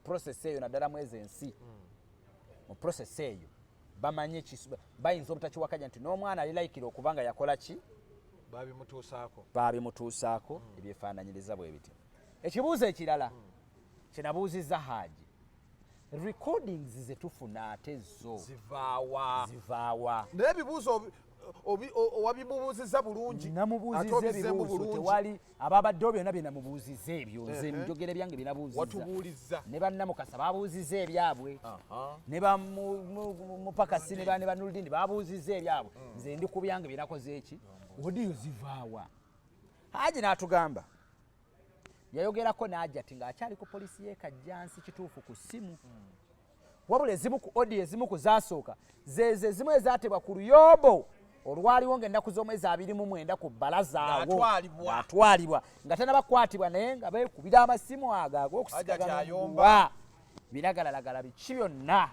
process eyo naddala mu ezo ensi, mu process eyo bamanye bayinza obutakiwakanya nti n'omwana ali likely okuba nga yakola ki? Babimutuusaako. Babimutuusaako ebyefaananyiriza bwe bityo. Ekibuuzo ekirala kyenabuuzizza Haji, recordings ze tufuna ate zo zivaawa? Zivaawa? Naye ebibuuzo owabimubuuzizza bulungi. Ate Namubuuzizza obizzeemu ebibuuzo. Bulungi. Tewali ababaddewo byonna bye namubuuzizza ebyo. Nze njogera ebyange bye nabuuzizza. Watubuulizza. Ne bannamukasa babuuzizza ebyabwe, ne bamupakasi ne banuludini babuuzizza ebyabwe. Nze ndi ku byange bye nakoze eki? Audio zivaawa? Haji n'atugamba yayogerako n'Ajati ng'akyali ku poliisi y'e Kajjansi, kituufu ku ssimu. Wabula ezimu ku audio, ezimu ku zaasooka zezo ezimu ezaatebwa ku luyombo olwaliwo ng'ennaku z'omwezi 29 ku bbalaza awo. Ng'atwalibwa. Ng'atwalibwa nga tannabakwatibwa, naye nga beekubira amasimu ago ag'okusikagana. Ajati ayomba. Biragalalagala biki byonna.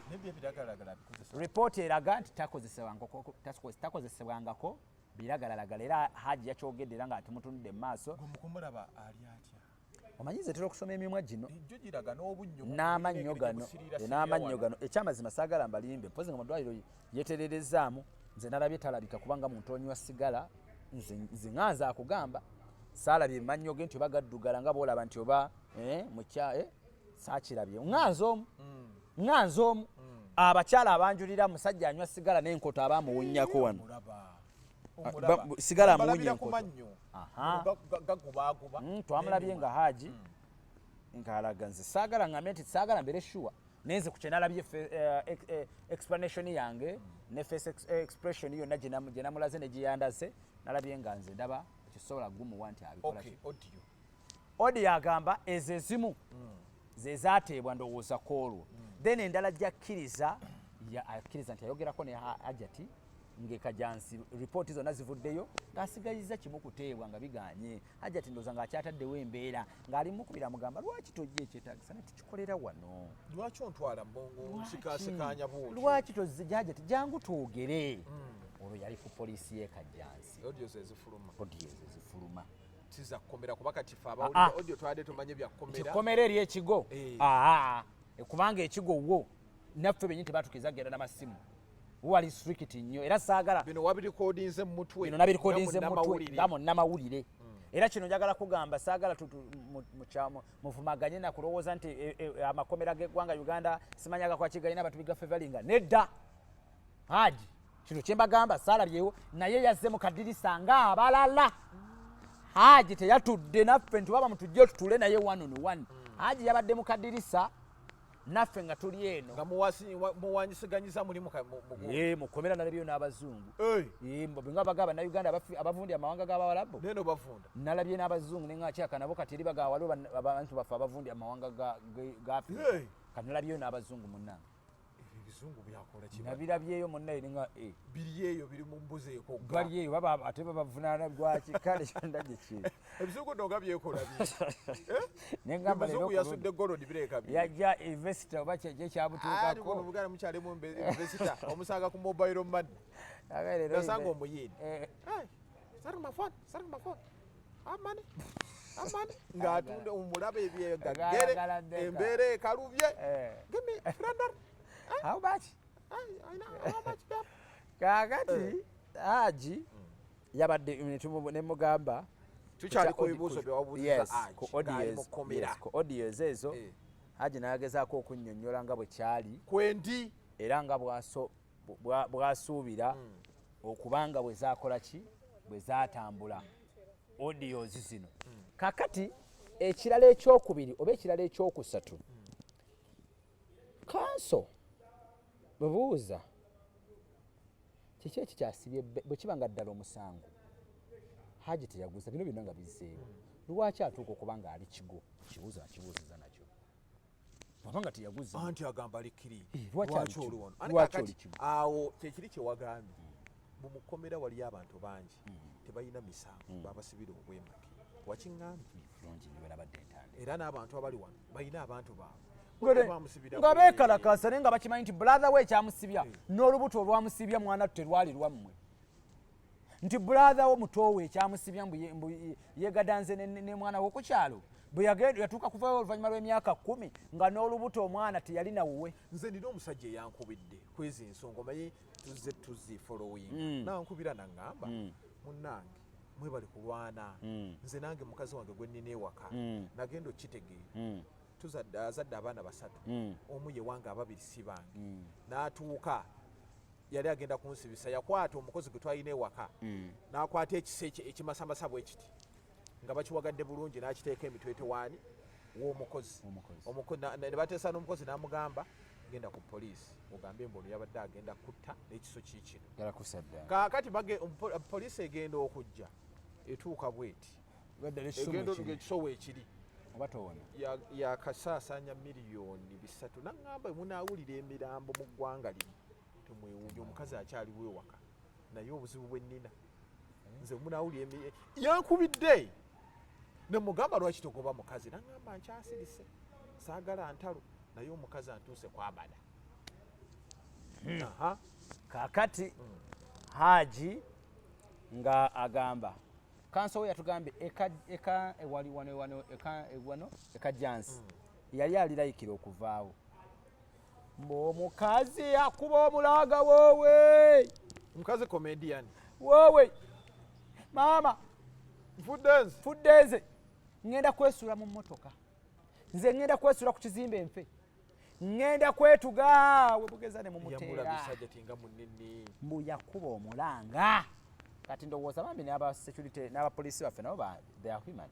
Ripooti eraga nti takozesebwangako biragalalagala, era Haji yakyogedde era nga tumutunudde mu maaso. Omanyi nze ntera okusoma emimwa gino n'amannyo gano, n'amannyo gano. Ekyamazima saagala mbalimbe, mpozi nga mu ddwaliro yetererezaamu. Nze nalabye talabika kubanga muntu onywa sigala. Nze nga nze akugamba, saalabye mannyo ge nti oba gaddugala nga bwolaba nti oba mukya, saakirabye. Nga nze omu, nga nze omu, abakyala abanjulira musajja anywa sigala n'enkoto aba amuwunnyako wano, sigala amuwunya enkoto. Twamulabye nga Haji ng'alaga. Nze saagala ngambe nti saagala mbeere sure, naye nze ku kyenalabye, explanation yange ne face expression yonna gye namulaze ne gyeyandaze, nalabye nga nze ndaba ekisobola gumuwa nti abikola. Audio agamba ezo ezimu ze zateebwa, ndowooza kwolwo. Then endala jakkiriza, akkiriza nti ayogerako ne Hajati ng'ekajansi ripooti zonna zivuddeyo, ng'asigayiza kimu kuteebwa nga biganye. Hajati ndowooza ng'akyataddewo embeera ng'ali mukubira mugamba, "Lwaki tojja? Ekyetaagisa ne tukikolera wano." Lwaki ontwala mbongo nsikasikanya bwotyo? Lwaki tozija? Hajati, jangu twogere. Olwo yali ku poliisi y'e Kajjansi. Audios ezifuluma. Audios ezifuluma. Tiza kukomera, kuba kati fe abawulira audio twabadde tumanye bya kkomera. Kkomera eri ekigo. Aa, kubanga ekigo wo naffe benyini tebatukiriza kugenda n'amasimu, wali strict nnyo, era saagala. Bino wabirikodinze mu mutwe? Bino nabirikodinze mu mutwe nga munnamawulire. Era kino njagala kugamba, saagala muvumaganye nakulowooza nti amakomera g'eggwanga Uganda simanya gakwaki galina abantu bigafevalinga. Nedda, Haji kino kyembagamba saalabyewo, naye yazze mu kadirisa ng'abalala. Haji teyatudde naffe nti baba mutujje tutule naye one on one. Haji yabadde mu kadirisa naffe nga tuli eno. Nga muwanyisiganyiza muli mukomera. Nalabyeyo n'abazungu nga bagaba Bannayuganda abavundi amawanga g'Abawalabu. Neno bavunda. Nalabye n'abazungu nengakyaka nabo kati eri bagaba waliwo abantu baffe abavundi amawanga ga Afrika. Kati nalabyeyo n'abazungu, munnange. Ebizungu byakola ki? Nabirabyeyo munnaye ninga. Biri eyo, biri mu mbuzi ekogga. Bali eyo baba ate babavunaana gwaki? Kale kyonna gye kiri. Ebizungu nno nga byekola. Nengamba leero Omuzungu yasudde gold, bireka bi yajja investor oba kyekyabutuukako. Buno Buganda mukyalimu investor, omusanga ku mobile money. Nasanga omuyindi, "Sorry my phone, sorry my phone, have money, have money," ng'atunda omulaba ebyegagere, embeera ekalubye. "Give me 300." How much? Kakati Haji yabadde nemugamba Tukyali ku bibuuzo byewabuuziza ku audios ezo. Haji nagezaako okunnyonnyola nga bwe kyali kwendi era nga bwasuubira okubanga bwe zakola ki, bwe zatambula audios zino. Kakati ekirala ekyokubiri oba ekirala ekyokusatu, kanso bwebuuza kiki ekikyasibye, bwe kiba nga ddala omusango Haji teyaguza, bino byonna nga bizzeewo, lwaki atuuka okuba nga ali Kigo? Kibuuzo akibuuziza nakyo, bwaba nga teyaguza. Anti agamba likiri. Lwaki oli wano? Lwaki oli Kigo? Awo kyekiri kyewagambye, mumukomera waliyo abantu bangi tebalina misango, babasibira obwemage. Wakiŋŋambye. Bulungi nnyo, nabadde ntandika. Era n'abantu abali wano balina abantu baabwe bamusibira. Nga beekalakaasa, naye nga bakimanyi nti brother we ekyamusibya n'olubuto olwamusibya mwana terwali lwammwe, nti brother wo mutoowe ekyamusibya mbu yegadanze ne mwana we ku kyalo, bwe yatuuka kuvayo oluvannyuma lw'emyaka 10 nga n'olubuto omwana teyalina wuwe. Nze nina omusajja eyankubidde kwezi ensonga, omanyi tuzze tuzi following. Nankubira naŋŋamba, "Munnange, mwebali kulwana. Nze nange mukazi wange gwe nnina ewaka nagenda okitegeera, tuzadde, azadde abaana basatu, omu ye wange, ababiri si bange. N'atuuka yali agenda kunsibisa, yakwata omukozi gwe twalina ewaka, n'akwata ekisa ekimasamasa bwe kiti nga bakiwagadde bulungi, n'akiteeka emitwete waani w'omukozi." Omukozi. Ne bateesa n'omukozi, n'amugamba, "Genda ku poliisi ogambe mbu ono yabadde agenda kutta n'ekiso kiikino." Gala kusadda. Kaakati poliisi egenda okujja etuuka bweti, Baddala ekisomo egenda ekiri. ekisowo ekiri Oba towona. Yakasaasaanya miliyoni 3. Naŋŋamba, "Munaawulira emirambo mu ggwanga lino temwewuunya, omukazi akyaliwo ewaka, naye obuzibu bwe nnina nze munaawulira Yankubidde ne mugamba, "Lwaki togoba mukazi?" Naŋŋamba, "Nkyasirise, saagala ntalo." Naye omukazi antuuse kwabada. Kakati Haji nga agamba kanso we yatugambye eka eka ewali wano wano eka wano ekajansi yali alirayikira okuvaawo, mbu omukazi akuba omulanga, woowe. Omukazi comedian. Woowe maama. Nfudde nze. Fudde nze, ŋŋenda kwesuula mu mmotoka, nze ŋŋenda kwesuula ku kizimbe nfe, ŋŋenda kwetuga webugeza ne mumuteera. Yamulabisa tinga munene. Mbu yakuba omulanga. Kati ndowooza bambi n'aba security n'abapoliisi baffe nabo they are human,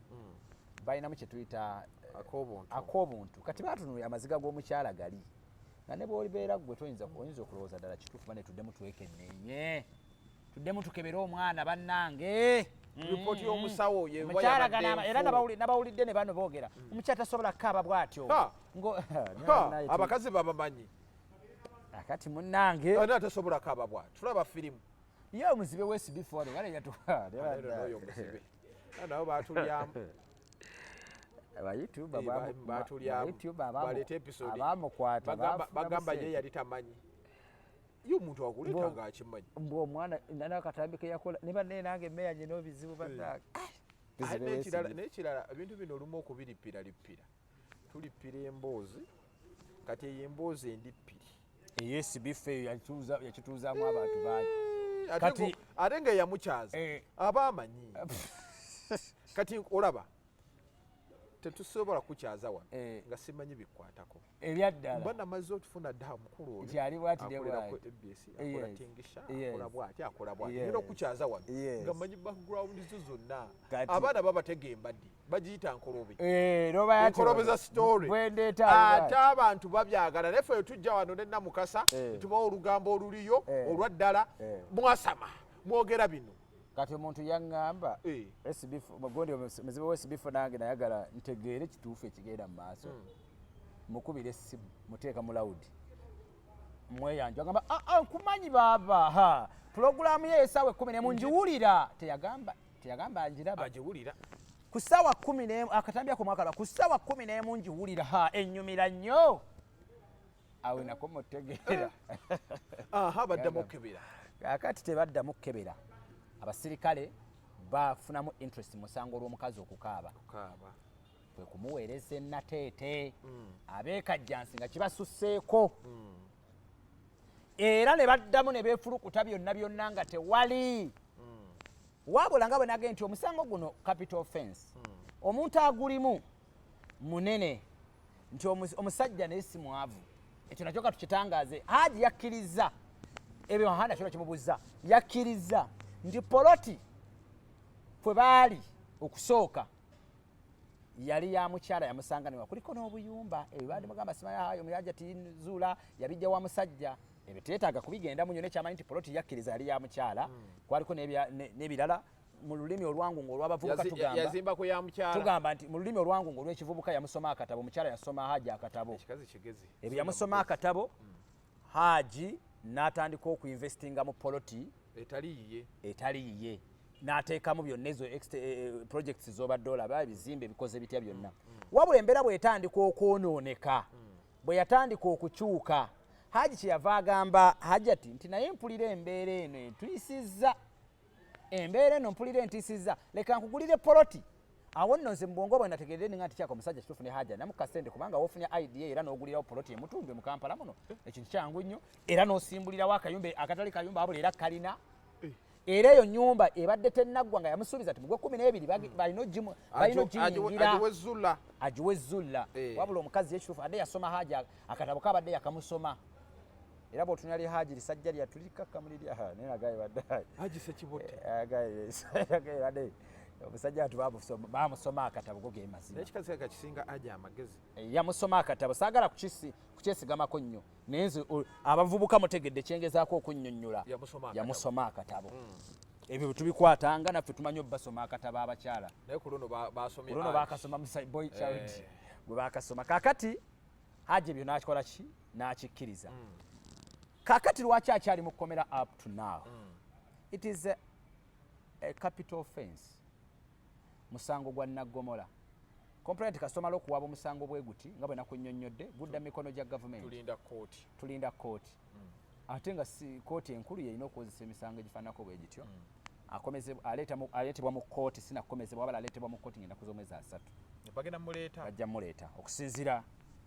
balinamu kye tuyita ak'obuntu. Ak'obuntu. Kati batunulira amaziga g'omukyala gali nga ne bwolibeera gwe toyinza, oyinza okulowooza ddala kituufu. Bane, tuddemu twekenneenye, tuddemu tukebere omwana, bannange. Ripooti y'omusawo ye Omukyala yabadde ganama era nfu. Nabawulidde ne bano boogera, omukyala tasobola kukaaba bw'atyo. Ha! Ha, abakazi babamanyi. Akati munnange. Ani atasobola kaaba bwati? Tulaba firimu. Ye omuzibe wesibifo wale yatuwa. N'oyo omuzibe nabo batulyamu. Abayoutuba. Batulyamu. Baleeta episode. Abamukwata Bagamba ye yali tamanyi, ye omuntu akuleeta ng'akimanyi. Mbu omwana nana akatambi keyakola ne bannaye, nange meya nyina obizibu, bannange. Ate n'ekirala, ebintu bino olumu okubirippiralippira, tulippira emboozi. Kati eyo emboozi endippiri. Eyesibifo eyo yakituuzaamu abantu bangi. Ate ate nga eyamukyaza aba amanyi. Kati olaba tetusobola kukyaza wano nga simanyi bikwatako. Ebyaddala. Mba namaze otufuna dda mukulu oyo Nti ali bw'ati ne akolera ku bw'ati. ABS, akola tingisha, akola bwati, akola bwati. Ngenda okukyaza wano nga manyi background zo zonna. Abaana babatega embaddi, bagiyita nkolobe. Eh, noba yati Enkolobe za story. Bwendeeta. Ate abantu babyagala, naye ffe tujja wano ne Namukasa, tubawa olugambo oluliyo olwa ddala. Mwasama mwogera bino. Kati omuntu yaŋŋamba SB4, gundi muzibe wa SB4, nange nayagala ntegeere kituufu ekigenda mu maaso. Mukubira essimu, muteeka mu loud, mweyanjo, agamba, "Ah, ah, nkumanyi baaba, ha pulogulaamu ye esaawa 11 ngiwulira." Teyagamba njiraba. Agiwulira. Ku ssaawa 11 akatambi ako mwakalaba ku ssaawa 11 ngiwulira, ha ennyumira nnyo. Awe nako mutegeera. Aha, baddamu okukebera. Kakati tebaddamu kukebera. Abasirikale bafunamu interest musango olw'omukazi okukaaba. Kaaba. Kwe kumuweereza enateete abeekajjansi nga kibasusseeko, era ne baddamu ne beefulukuta byonna byonna nga tewali. Wabula nga bwe nagee nti omusango guno capital offense, omuntu agulimu munene, nti omusajja naye si mwavu. Ekyo nakyo katukitangaaze. Haji yakkiriza ebyo, hana kyona kimubuza, yakkiriza nti poloti kwe baali okusooka yali ya mukyala, yamusanga newa kuliko n'obuyumba. Ebyo bandi mugamba simayayo muyaja tizuula yabijja wa musajja, ebyo teetaaga kubigendamu nnyo. Nekyamanyi nti poloti yakkiriza yali ya mukyala, kwaliko n'ebirala. Mu lulimi olwangu ng'olwabavubuka tugamba Yazimba ku ya mukyala. Tugamba nti mu lulimi olwangu ng'olwekivubuka, yamusoma akatabo. Omukyala yasoma Haji akatabo. Ekikazi kigezi. Ebyo yamusoma akatabo, Haji n'atandika okuinvestinga mu poloti etali yiye. Etali yiye, n'ateekamu byonna ezo projects z'obadde olaba, ebizimbe ebikoze bitya byonna. Wabula embeera bw'etandika okwonooneka, bwe yatandika okukyuka, Haji kyeyava agamba Hajati nti naye mpulira embeera eno etuyisizza, embeera eno mpulira entiisizza, leka nkugulire poloti. Awo nno nze mu bwongo bwe nategeerere ninga nti kyaka omusajja kituufu ne Haja namuka sente, kubanga wofunye idea era n'ogulirawo poloti emutumbe mu Kampala muno, ekintu kyangu nnyo, era n'osimbulirawo akayumba akatali kayumba wabula era kalina. Era eyo nyumba ebadde tennaggwa nga yamusuubiza ti mugwe 12 balina ogiyingira. Agiwe Zula. Agiwe Zulla. Wabula omukazi yekituufu adde yasoma Haji akatabo kabadde yakamusoma, era bw'otunula Haji lisajja lyatulikakkamulirya naye nagaye badde Haji Sekibotte. Badde omusajja atu bamusoma akatabo, go ge mazima. Naye ekikazi kaka kisinga Haji amagezi. Yamusoma akatabo, saagala kukyesigamako nnyo, naye nze abavubuka mutegedde kyengezaako okunnyonnyola. Yamusoma akatabo. Yamusoma akatabo. Ebyo bwe tubikwatanga naffe tumanyi obbasoma akatabo abakyala. Naye ku luno basomye Luno Haji. Bakasoma boy child gwe bakasoma. Kakati Haji ebyo nakikola ki, nakikkiriza. Kakati lwaki akyali mu kkomera up to now? It is a capital offense, musango gwa naggomola. Complaint kasita omala okuwaaba omusango bwe guti nga bwe nakunnyonnyodde, gudda mu mikono gya gavumenti. Tulinda kooti. Tulinda kooti. Ate nga si kooti enkulu yerina okuwozesa emisango egifaananako bwe gityo. Aleetebwa mu kooti, sinakukomezebwa, wabala aleetebwa mu kooti ng'ennaku z'omwezi 30. Bagenda muleeta. Bajja muleeta okusinziira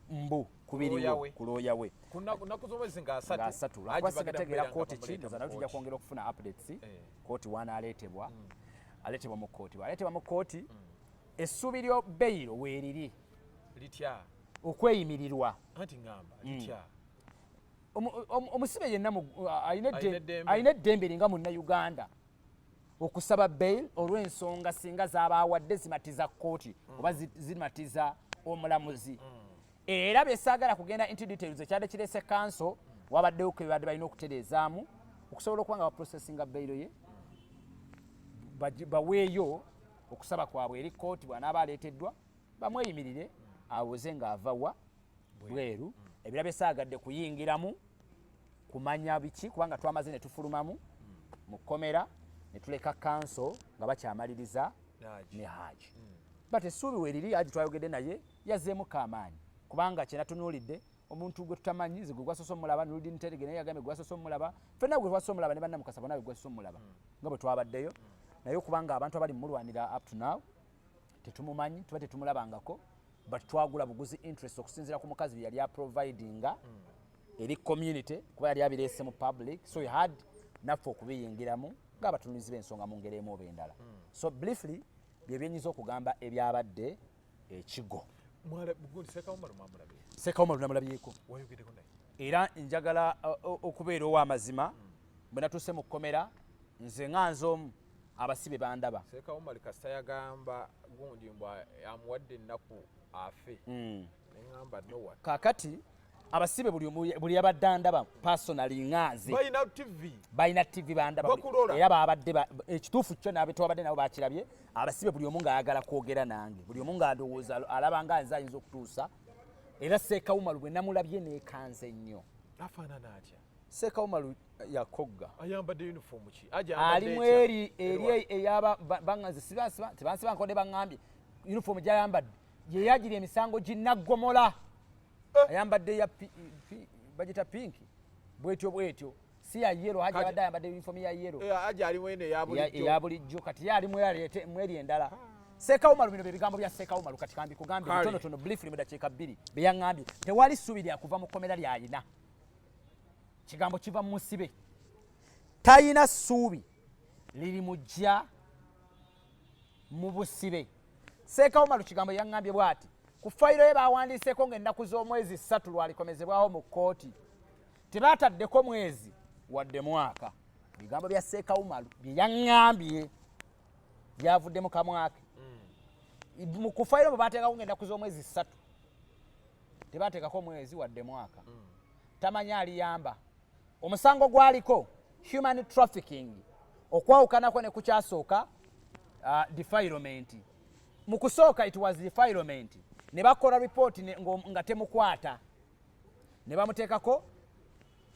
mbu kubiriwo ku looya we. Ku nnaku z'omwezi nga 30. Nga 30. Lwakuba sinategeera kooti ki, ndowooza nayo tujja kwongera okufuna updates. Kooti wanaaleetebwa, aleetebwa mu kooti. Bw'aleetebwa mu kooti, essuubi lyo beyiro weeriri. Litya? Okweyimirirwa. Anti ngamba, litya? Omusibe yenna alina eddembe linga munnayuganda okusaba bail olw'ensonga singa z'abaawadde zimatiza kkooti oba zimatiza omulamuzi. Era byesaagala kugenda into details, ekyadde kireese counsel, wabaddewo ke babadde balina okutereezaamu okusobola okuba nga baprocessinga bail ye, baweeyo okusaba kwabwe eri kkooti. Bw'anaaba aleeteddwa bamweyimirire awoze ng'ava wa bweru. Ebira byesaagadde kuyingiramu kumanya biki, kubanga twamaze ne tufulumamu mu kkomera ne tuleka counsel nga bakyamaliriza ne Haji. But essuubi weeriri. Haji twayogedde naye, yazzeemuko amaanyi, kubanga kyenatunuulidde omuntu gwe tutamanyi, nze gwe gwasoose omulaba, Nurudin Terege naye yagambye gwasoose omulaba, ffenna gwe twasoose omulaba, ne bannamukasa bonna gwe gwasoose omulaba nga bwe twabaddeyo naye, okubanga abantu abali mumulwanira up to now tetumumanyi, tuba tetumulabangako, but twagula buguzi interest okusinziira ku mukazi bye yali aprovidinga eri community, kuba yali abireese mu public, so we had naffe okubiyingiramu ng'abatunulizi b'ensonga mu ngeri emu oba endala. So briefly bye byenyinza okugamba ebyabadde ekigo. Sekawumalu namulabyeko era njagala okubeera ow'amazima. Bwe natuuse mu kkomera, nze nga nze omu, abasibe bandaba. Sekawumali kasita yagamba gundi mbu amuwadde ennaku afe, neŋŋamba nowa. Kaakati abasibe buli yabadde andaba personally nga nze. Balina TV. Balina TV, bandaba. Bakulola. Era babadde ekituufu kyo nabe twabadde nabo bakirabye. Abasibe buli omu ng'ayagala kwogera nange, buli omu ng'andowooza alaba nga nze ayinza okutuusa. Era Seekawumalu bwe namulabye neekanze nnyo. Afaanana atya? Seekawumalu yakogga. Ayambadde uniform ki? Ali mweri eri eyaba banganze sibansiba tebansiba nkodde, baŋŋambye uniform gyayambadde yeyagira emisango ginaggomola. Ayambadde ya bagita pink bwetyo bwetyo, si ya yellow. Haji abadde ayambadde uniform ya yellow. Haji ali mwene eya bulijjo. Eya bulijjo. Kati ye ali mweri endala. Seekawumalu, bino bye bigambo bya Seekawumalu. Kati kambi kugambye bitonotono briefly mu dakiika 2 bye yaŋŋambye. Tewali ssuubi lyakuva mu kkomera lyayina. Kigambo kiva mu musibe, tayina ssuubi liri mujja mu busibe. Seekawumalu kigambo yaŋŋambye bw'ati: ku fayiro ye bawandiiseko ng'ennaku z'omwezi 3 lwalikomezebwawo mu kkooti, tebaataddeko mwezi wadde mwaka. Bigambo bya Seekawumalu bye yaŋŋambye, byavudde mu kamwake. Mu ku fayiro bwe baateekako ng'ennaku z'omwezi 3, tebateekako mwezi wadde mwaka. Tamanyi aliyamba. Omusango gwaliko human trafficking, okwawukanako ne kukyasooka defilement. Mu kusooka it was defilement, ne bakola report nga temukwata, ne bamuteekako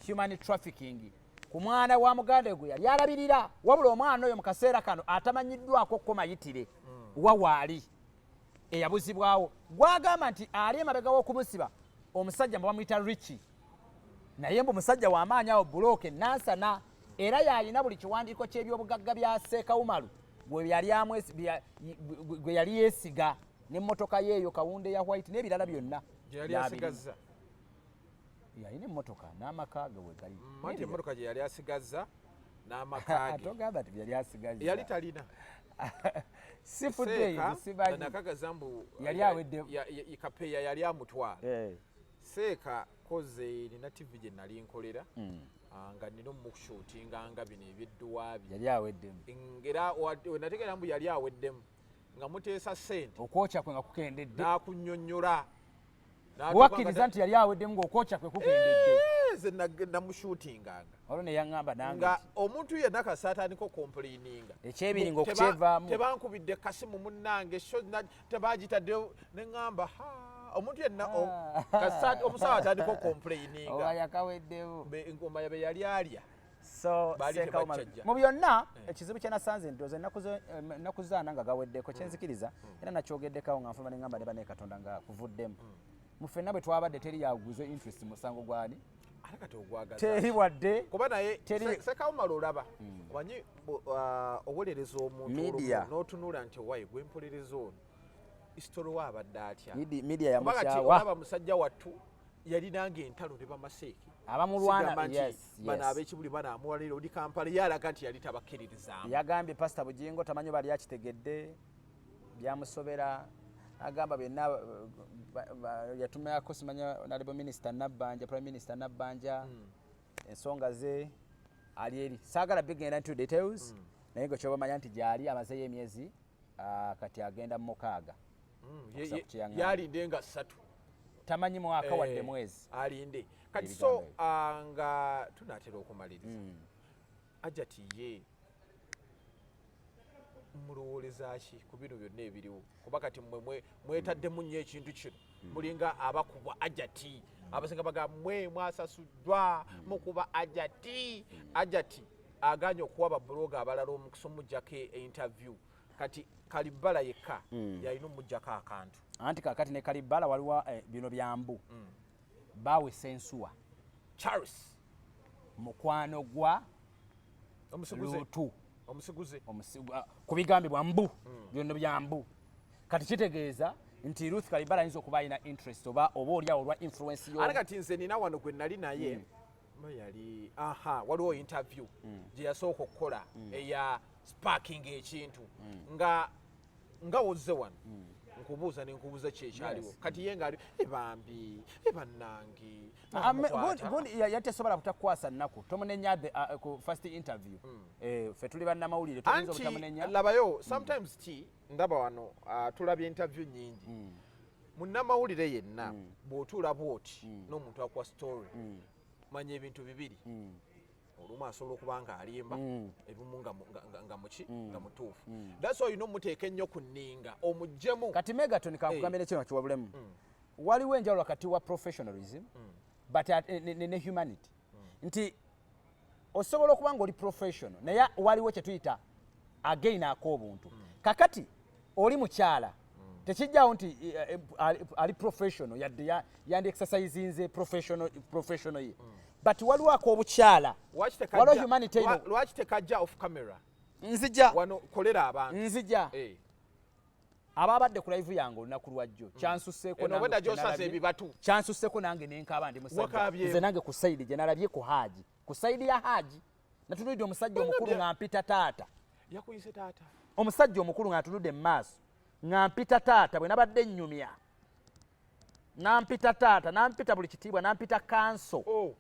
human trafficking ku mwana wa muganda gwe yali alabirira. Wabula omwana oyo mu kaseera kano atamanyiddwako ko mayitire wa waali eyabuzibwawo, gwagamba nti ali emabega w'okumusiba omusajja mwe bamuyita Richi, naye mbu musajja w'amaanyi awo bulooka enansana, era yalina buli kiwandiiko ky'ebyobugagga bya Seekawumalu gwe yali yeesiga, n'emmotoka yeeyo kawunde ya white n'ebirala byonna. Gye yali asigazza. Yalina emmotoka n'amaka ge wegali. Anti emmotoka gye yali asigazza n'amaka ge. Togamba nti yali asigazza. Yali talina. Sifudde eyo, simanyi. Nakagaza mbu Yali awedde. Kapeya yali amutwala. Seeka koze nina TV gye nali nkolera, nga nina omukushootinga nga bino ebyedduwa bye. Yali aweddemu. Era wenategeera mbu yali aweddemu nga muteesa ssente. Okwokya kwe nga kukendedde. N'akunnyonnyola. Wakkiriza nti yali aweddemu ng'okwokya kwe kukendedde? Eh, nze namushootinganga. Olwo ne yaŋŋamba nange nga omuntu yenna kasita atandika okomplaininga Ekyebiringa okukyevaamu. Tebankubidde kasimu munnange, show tebagitaddeyo, ne ŋŋamba ha omuntu yenna kasita omusawo atandika okomplaininga Oba yakaweddemu. Engoma be yali alya. So Baali Sekawo tebakyajja. Mu byonna, ekizibu kye nasanze, ndowooza ennaku zaana nga gaweddeko, kyenzikiriza era nakyogeddekawo nga nfuluma, neŋŋamba ne bane Katonda nga kuvuddemu mu ffenna bwe twabadde, teri yaguze interest mu musango gwani. Ate kati ogwagaza? Teri wadde. Kuba naye Sekawumala olaba omanyi owolereza omuntu Media. olumu n'otunula nti owaye gwempolereza ono, history we abadde atya? Media Kuba kati yamukyawa. olaba musajja wattu yalinanga entalo ne bamaseeke. Abamulwana, Sigamba nti bano ab'ekibuli banaamuwalira oli Kampala, ye alaga nti yali tabakkiririzaamu. Yagambye Pasita Bugingo tamanyi oba ali akitegedde, byamusobera. Agamba byonna yatumyako simanya honorable minister Nabbanja, Prime Minister Nabbanja, ensonga ze ali eri. Saagala bigenda into details, naye nga kyobamanya nti gyali amazeyo emyezi kati agenda mu 6. Okusa ku kyeyaŋŋamba. Yalinde nga 3. Tamanyi mwaka wadde mwezi. Alinde kati. Ebigambo So ebyo. Nga tunaatera okumaliriza, Ajati ye mulowooleza ki ku bino byonna ebiriwo? Kuba kati mmwe mwetaddemu nnyo ekintu kino, mulinga abakubwa Ajati. Abasinga baga mmwe mwasasuddwa mukuba Ajati. Ajati aganye okuwa babuloga abalala omukisa omugjako interview, kati Kalibbala yekka yalina omugjako akantu. Anti kakati ne Kalibbala waliwo bino byambu baawesa ensuwa. Charles. Mukwano gwa omusiguze. Luutu. Omusiguze. Ku bigambibwa mbu byonna byambu. Kati kitegeeza nti Ruth Kalibala ayinza okuba alina interest oba oliawo olwa influence yo. Ate kati nze nina wano gwe nali naye ma yali aha, waliwo interview gye yasooka okukola eya sparking ekintu nga wozze wano nkubuuza nenkubuuza kyekyaliwo. Kati ye ngaali ebambi ebannange. Gundi yatesobola butakwasa nnaku, tomunenya ku first interview. Ffe tuli bannamawulire, toyinza Anti obutamunenya. Labayo sometimes ti ndaba wano, tulabye interview nyingi. Munnamawulire yenna bw'otuula bwoti n'omuntu akuwa story, manya ebintu bibiri: olumu asobola okuba nga alimba, ebimu nga muki nga mutuufu. That's why olina omuteeka ennyo ku nninga omuggyemu. Kati Megaton, kankugambire kino kiwabulemu. Waliwo enjawulo wakati wa professionalism but ne humanity, nti osobola okuba nga oli professional naye waliwo kyetuyita again ak'obuntu. Kakati oli mukyala, tekijjawo nti ali professional yadde yandi exercisinze professional ye, but waliwo ak'obukyala. Lwaki tekajja- Waliwo humanity eno. Lwaki tekajja off camera? Nzija. Wano kolera abantu. Nzija. Ababadde ku live yange olunaku lwajjo, kyansusseeko Eno nange obwedda ku kye gy'osaze nalabye. ebibatu. Kyansusseko nange nenkaaba, ndi musajja. Wakaabyemu. Nze nange ku side gye nalabye ku Haji, ku side ya Haji, natunulidde omusajja omukulu nga mpita taata. Yakuyise taata? Omusajja omukulu nga ntunudde mu maaso nga mpita taata. Bwe nabadde nnyumya nampita taata, nampita buli kitiibwa, nampita kanso. Oh.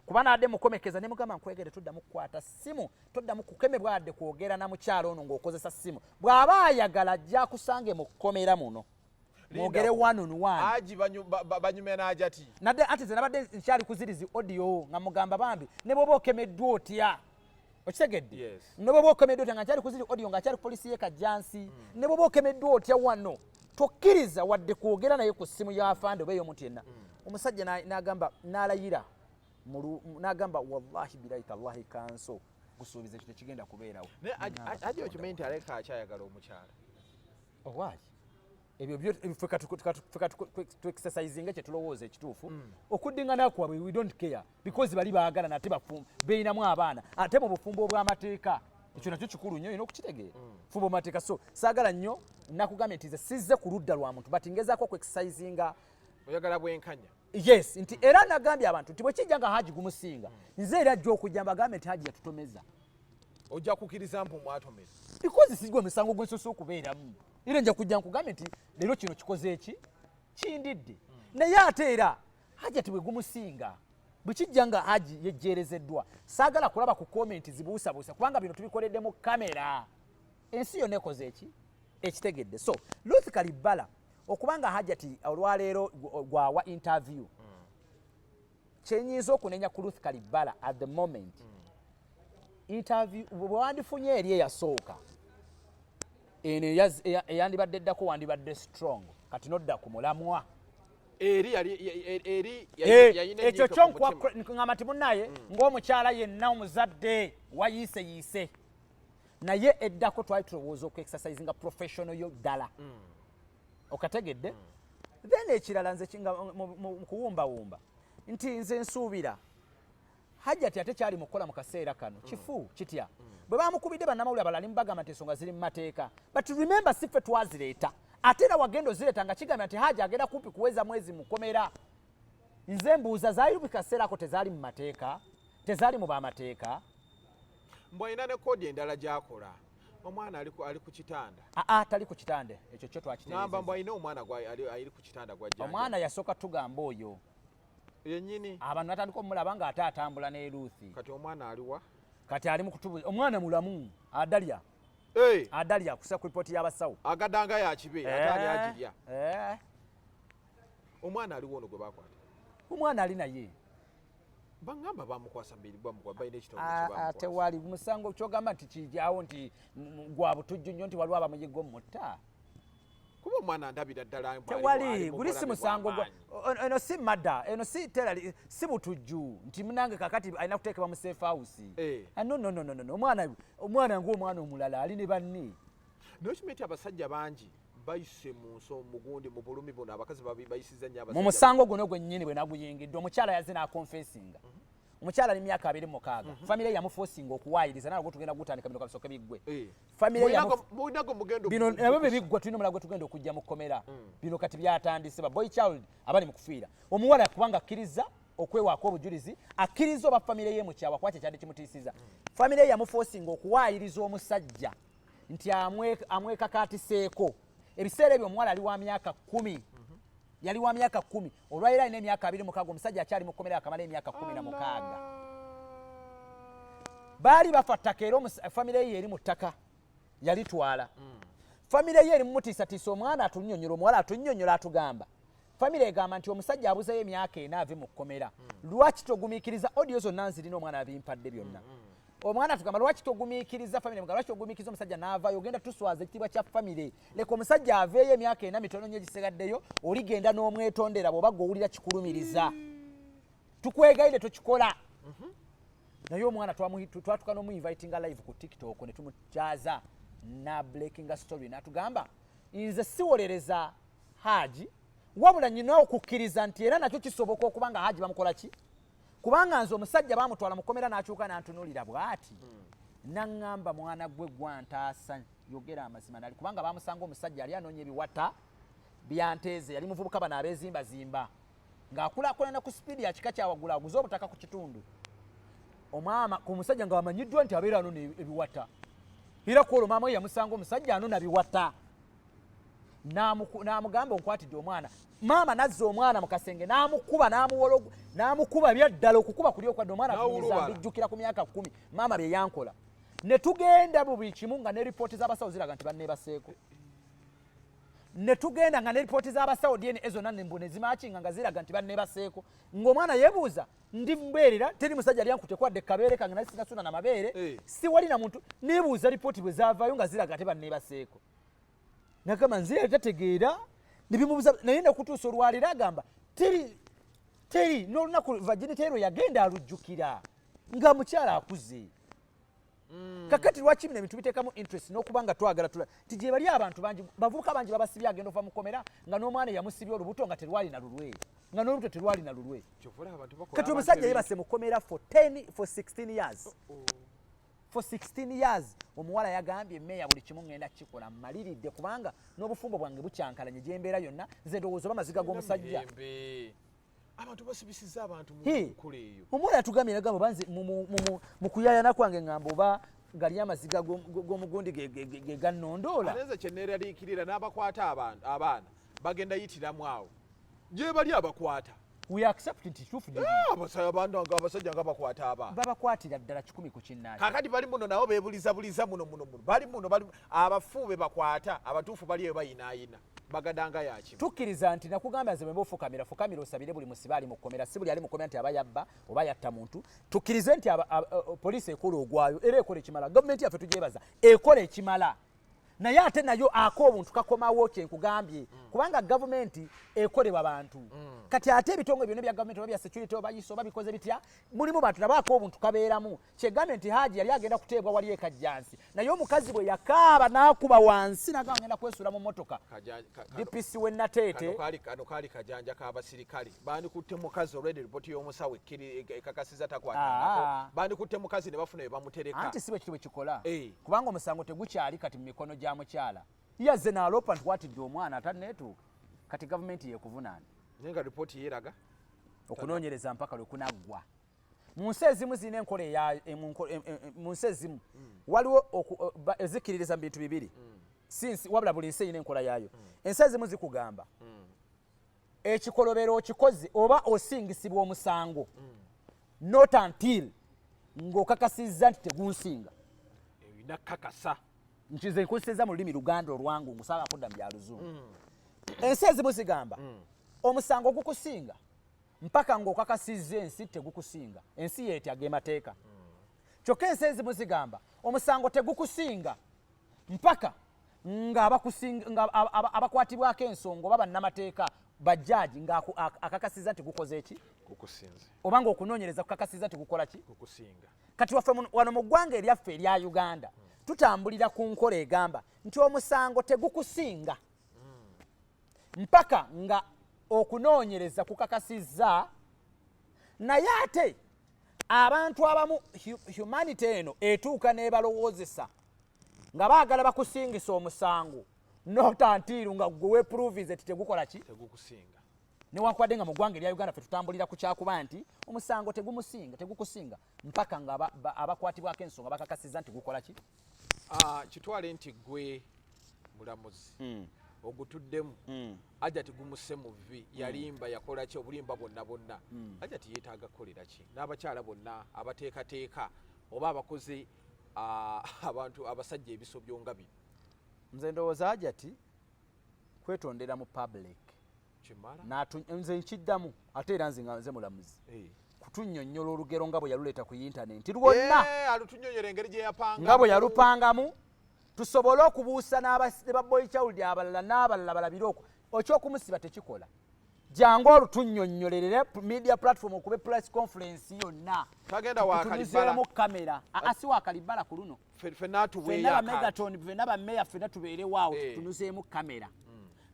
Kuba naadde mukomekeza ne mugamba, nkwegere, toddamu kukwata ssimu, toddamu kukemebwa adde kwogera na mukyalo ono ng'okozesa ssimu. Bw'aba ayagala ajja akusange mu kkomera muno, mwogere one on one. Aji banyumya n'Ajati? Nadde anti nze nabadde nkyali kuzirizi audio nga mugamba, bambi, ne bw'oba okemeddwa otya, okitegedde? Yes. Ne bw'oba okemeddwa otya, nga nkyali kuziri audio nga nkyali ku polisi ye Kajjansi, ne bw'oba okemeddwa otya wano, tokkiriza wadde kwogera naye ku ssimu y'afande oba ey'omuntu yenna. Omusajja n'agamba, n'alayira n'agamba, wallahi bilahi tallahi, kanso gusuubiza ekyo tekigenda kubeerawo. Naye Aji okimanyi nti aleka akyayagala omukyala? Owaayi, ebyo ffe tu exercisinga kye tulowooza ekituufu. Okuddingana kwabwe, we don't care, because bali baagalana ate beeyinamu abaana, ate mu bufumbo obw'amateeka ekyo nakyo kikulu nnyo, olina okukitegeera, fumbo mateeka. So saagala nnyo, nakugambye nti nze sizze ku ludda lwa muntu, but ngezaako oku exercisinga. Oyagala bwenkanya. Yes, nti era nagambye abantu nti bwe kijja nga Haji gumusinga, nze era ajja okujja mbagambe nti Haji yatutomeza. Ojja kukkiriza mpu mwatomeza? Because sigwe musango gwensoose okubeeramu, era nja kujja nkugambye nti leero kino kikoze eki kindidde. Naye ate era Hajati bwe gumusinga, bwe kijja nga Haji yejjeerezeddwa, saagala kulaba ku comment zibuusabuusa, kubanga bino tubikoledde mu kamera, ensi yonna ekoze eki ekitegedde. So Ruth Kalibbala okubanga Hajati olwaleero gwawa interview, kyenyinza okunenya ku Ruth Kalibbala at the moment, interview bwe wandifunye eri eyasooka eno eyandibadde eddako, wandibadde strong. Kati nodda ku mulamwa. Eri yali eri Eh, yayina ekyo enyiike kyo ku mutima. Nkugamba nti munnaye ng'omukyala yenna omuzadde wayiise yiise, naye eddako twali tulowooza okuexercisinga professional yo ddala, okategedde? Then ekirala, nze mu kuwumbawumba nti nze nsuubira Hajjati ate kyali mu kukola mu kaseera kano kifu kitya bwe bamukubidde bannamawulire abalala ne mubagamba nti ensonga ziri mu mateeka. But remember, si ffe twazireeta, ate era wagenda ozireeta nga kigambye nti Haji agenda kumpi kuweza mwezi mukomera. Nze mbuuza, zaali mu kaseera ako tezaali mu mateeka, tezaali mu bamateeka? Mbw alina ne koodi endala gy'akola, omwana ali ku kitanda. Aa, tali ku kitanda, ekyo kyo Ngamba mbu twakitereezeza. Alina omwana ali ku kitanda gwajjanja. Omwana yasooka tugamba oyo Yennyini. Abantu batandika omulaba ng'ate atambula ne Ruth. Kati omwana aliwa? Kati ali mu kutubuza, omwana mulamu, adalya. Hey, adalya kusa ku ripooti y'abasawo. Agadanga yakibe ate ali agirya. Eh, Omwana aliwo ono gwe bakwata? Omwana ali naye. Baŋŋamba bamukwasa mbiri, balina ekitongole Ah, ah, kyebamukwasa. Tewali musango kyogamba nti kijaawo nti gwa butujju nnyo nti waliwo abamuyigga omutta. Kuba omwana ndabira ddala mbu Tewali. Ali mu Guli si bulabe musango bw'amaanyi. Eno si madda, eno si terali, si butujju nti munange kakati alina kuteekebwa mu safe house. Eh. Ah, no, no, no, no, no. Omwana ng'omwana omulala ali ne banne. Naye okimanyi nti abasajja bangi bayise mu nso mugundi mu bulumi buno, abakazi bayisiza nnyo Mu abasajja. Musango guno gwennyini bwe naguyingidde, omukyala yazze n'aconfessinga. Omukyala ali myaka 26, famire yamuforcinga okuwaayiriza nawe gwe tugenda gutandika bino kabisooke biggwe. Eh. Famire Mulinago mugendo. Bino nabyo bye biggwa, tulina omulala gwe tugenda okujja mu kkomera. Bino kati byatandise, ba boy child abali mu kufiira omuwala, kubanga akkiriza okwewaako obujulizi, akkiriza oba famire ye mukyawa kuba kyekyadde kimutiisiza. Famire ye yamuforcinga okuwaayiriza omusajja nti amwekakaatiseeko. Ebiseera ebyo omuwala ali wa myaka 10, yali wa myaka 10. Olwaliro alina emyaka 26, omusajja akyali mu kkomera akamala emyaka 16. Baali bafa ttaka, era famire ye eri mu ttaka yalitwala. Famire ye eri mumutiisatiisa. Omwana atunnyonnyola, omuwala atunnyonnyola, atugamba famire egamba nti omusajja abuzeyo emyaka 4 ave mu kkomera, lwaki togumiikiriza? Audio zonna nzirina, omwana abimpadde byonna. Omwana atugamba, lwaki togumiikiriza? Famire emugamba, lwaki togumiikiriza omusajja n'avaayo? Ogenda tuswaza ekitiibwa kya famire. Leka omusajja aveeyo, emyaka 4 mitono nnyo egisigaddeyo, oligenda n'omwetondera bw'oba gwe owulira kikulumiriza. Tukwegayire, tokikola. Naye omwana twatuka n'omuinvitinga live ku TikTok ne tumukyaza na breakinga story, n'atugamba, nze siwolereza Haji, wabula nyina okukkiriza nti era nakyo kisoboka okuba nga Haji bamukola ki, kubanga nze omusajja bamutwala mukomera n'akyuka n'antunuulira bw'ati naŋŋamba, mwana gwe gwantaasa, yogera amazima nali, kubanga bamusanga omusajja ali anoonya ebiwata byanteeze. Yali muvubuka, bano abeezimbazimba ng'akulaakulana ku sipiidi ya kika kyawaggulu, aguze obutaka ku kitundu. Omwama ku musajja nga wamanyiddwa nti abeera anona ebiwata, era kwolwo maama we yamusanga omusajja anona biwata, n'amugamba, onkwatidde omwana. Maama nazza omwana mu kasenge n'amukuba, n'amuwolo, n'amukuba byaddala, okukuba kuli okwadde omwana atunyumiza, N'awulubala. Mbijjukira ku myaka 10 maama bye yankola. Ne tugenda mu buli kimu nga ne ripooti z'abasawo ziraga nti banneebaseeko. Ne tugenda nga ne ripooti z'abasawo, DNA zonna nembu ne zimatchinga nga ziraga nti banneebaseeko, ng'omwana yeebuuza, ndi mbeerera, teri musajja ali ankute kwadde kabeere kange, naye sinasuna na mabeere. Eh. Siwali na muntu. Neebuuza ripooti bwe zaavaayo nga ziraga ate banneebaseeko. Nagamba nze yali tategeera nebimubuza, naye nekutuusa olwaleero agamba teri teri n'olunaku virginity lwe yagenda alujjukira nga mukyala akuze. Kakati lwaki bino ebintu biteekamu interest n'okuba nga twagala tula nti gye bali abantu bangi, bavubuka bangi babasibye, agenda ova mukomera nga n'omwana yamusibye olubuto nga terwalina lulwe, nga n'olubuto terwalina lulwe. Kyova olaba abantu bakola Kati abantu omusajja ebintu. yebase mukomera for 10, for 16 years, for 16 years. Omuwala yagambye, meya buli kimu ŋŋenda kukikola, mmaliridde, kubanga n'obufumbo bwange bukyankalanye gyembeera yonna. Nze ndowooza oba maziga g'omusajja. Mirembe. Abantu basibisiza abantu mu He. nkola eyo. Omuwala yatugambye, nagamba oba nze mu kuyaayana kwange ŋŋamba oba gali amaziga g'omugundi ge gannondoola. Ate nze kyeneeraliikirira, n'abakwata abantu abaana bagenda yitiramu awo gye bali abakwata. We accept nti kituufu gye biri. Abantu nga abasajja nga bakwata abaana. Babakwatira ddala 100 ku kinnaaki. Kakati bali muno nabo beebulizabuliza muno muno muno, bali muno, bali abafu be bakwata, abatuufu bali eyo bayinaayina bagadanga yakimu. Tukkiriza nti nakugamba nze bwemba ofukamira, fukamira osabire buli musibe ali mu kkomera, si buli ali mu kkomera nti aba yabba oba yatta muntu. Tukkirize nti poliisi ekola ogwayo era ekola ekimala, gavumenti yaffe tugyebaza ekola ekimala. Naye ate nayo ak'obuntu kakomawo, kyenkugambye, kubanga gavumenti ekolebwa bantu. Kati ate ebitongole byonna ebya gavumenti, oba bya security, oba ISO, oba bikoze bitya, mulimu bantu, nabo ak'obuntu kabeeramu. Kyegambye nti Haji yali agenda kuteebwa wali ekajjansi, naye omukazi bwe yakaaba n'akuba wansi nagamba ngenda kwesuula mu motoka. DPC w'e Nateete. Kano kaali kajanja k'abasirikale. Bandikutte mukazi olwedde ripooti y'omusawo ekakasiza takwatangako. Bandikutte mukazi ne bafuna bwe bamutereka. Anti si bwe kiti bwe kikola. Kubanga omusango tegukyali kati mu mikono gya mukyala. Yazze n'aloopa nti watidde omwana atanneetuuka, kati gavumenti yekuvunaana. Naye nga ripooti yeeraga okunoonyereza mpaka lwe kunaggwa. Mu nsi ezimu zirina enkola eya mu nsi ezimu waliwo ezikkiririza mu bintu bibiri. Si nsi, wabula buli nsi erina enkola yaayo. Ensi ezimu zikugamba ekikolobero okikoze oba osingisibwa omusango not until ng'okakasizza nti tegunsinga. Erina kakasa. Nkize nkozesezza mu lulimi Luganda olwangu, ngusaba kudda mu bya Luzungu. Ensi ezimu zigamba omusango gukusinga mpaka ng'okakasizza ensi tegukusinga, ensi yeetya ge mateeka. Kyokka ensi ezimu zigamba omusango tegukusinga mpaka nga abakwatibwako ensonga oba bannamateeka, bajjaaji, nga akakasizza nti gukoze eki? Kukusinze. Oba ng'okunoonyereza kukakasizza nti gukola ki? Kukusinga. Kati waffe wano mu ggwanga eryaffe erya Uganda tutambulira ku nkola egamba nti omusango tegukusinga mpaka nga okunoonyereza kukakasizza. Naye ate abantu abamu, humanity eno etuuka n'ebalowoozesa nga baagala bakusingisa omusango not until nga gwe weprovinze ti tegukola ki? Tegukusinga. Newankubadde nga mu ggwanga erya Uganda ffe tutambulira ku kyakuba nti omusango tegumusinga, tegukusinga mpaka nga abakwatibwako ensonga bakakasiza nti gukola ki? Ah, kitwale nti gwe mulamuzi ogutuddemu. Ajati gumuse mu vi, yalimba, yakola ki, obulimba bwonna bwonna. Ajati yeetaaga kukolera ki n'abakyala bonna abateekateeka oba abakoze, abantu abasajja ebisobyo nga bino? Nze ndowooza Ajati kwetondera mu public. Kimala. Nze nkiddamu ate era nze nga nze mulamuzi, kutunnyonnyola olugero nga bwe yaluleeta ku intaneti lwonna. Alutunnyonnyola engeri gye yapanga. Nga bwe yalupangamu, tusobole okubuusa ne ba boy child abalala n'abalala balabire okwo. Ekyokumusiba tekikola. Jangu olutunnyonnyolerere media platform, okube press conference yonna. Tagenda wa Tutunuzeemu kamera. Aa, si wakalibbala ku luno. Fenna tuweeyo Fenna akantu. Bamegaton, fenna bameya, fenna tubeerewaawo. Tutunuzeemu kamera,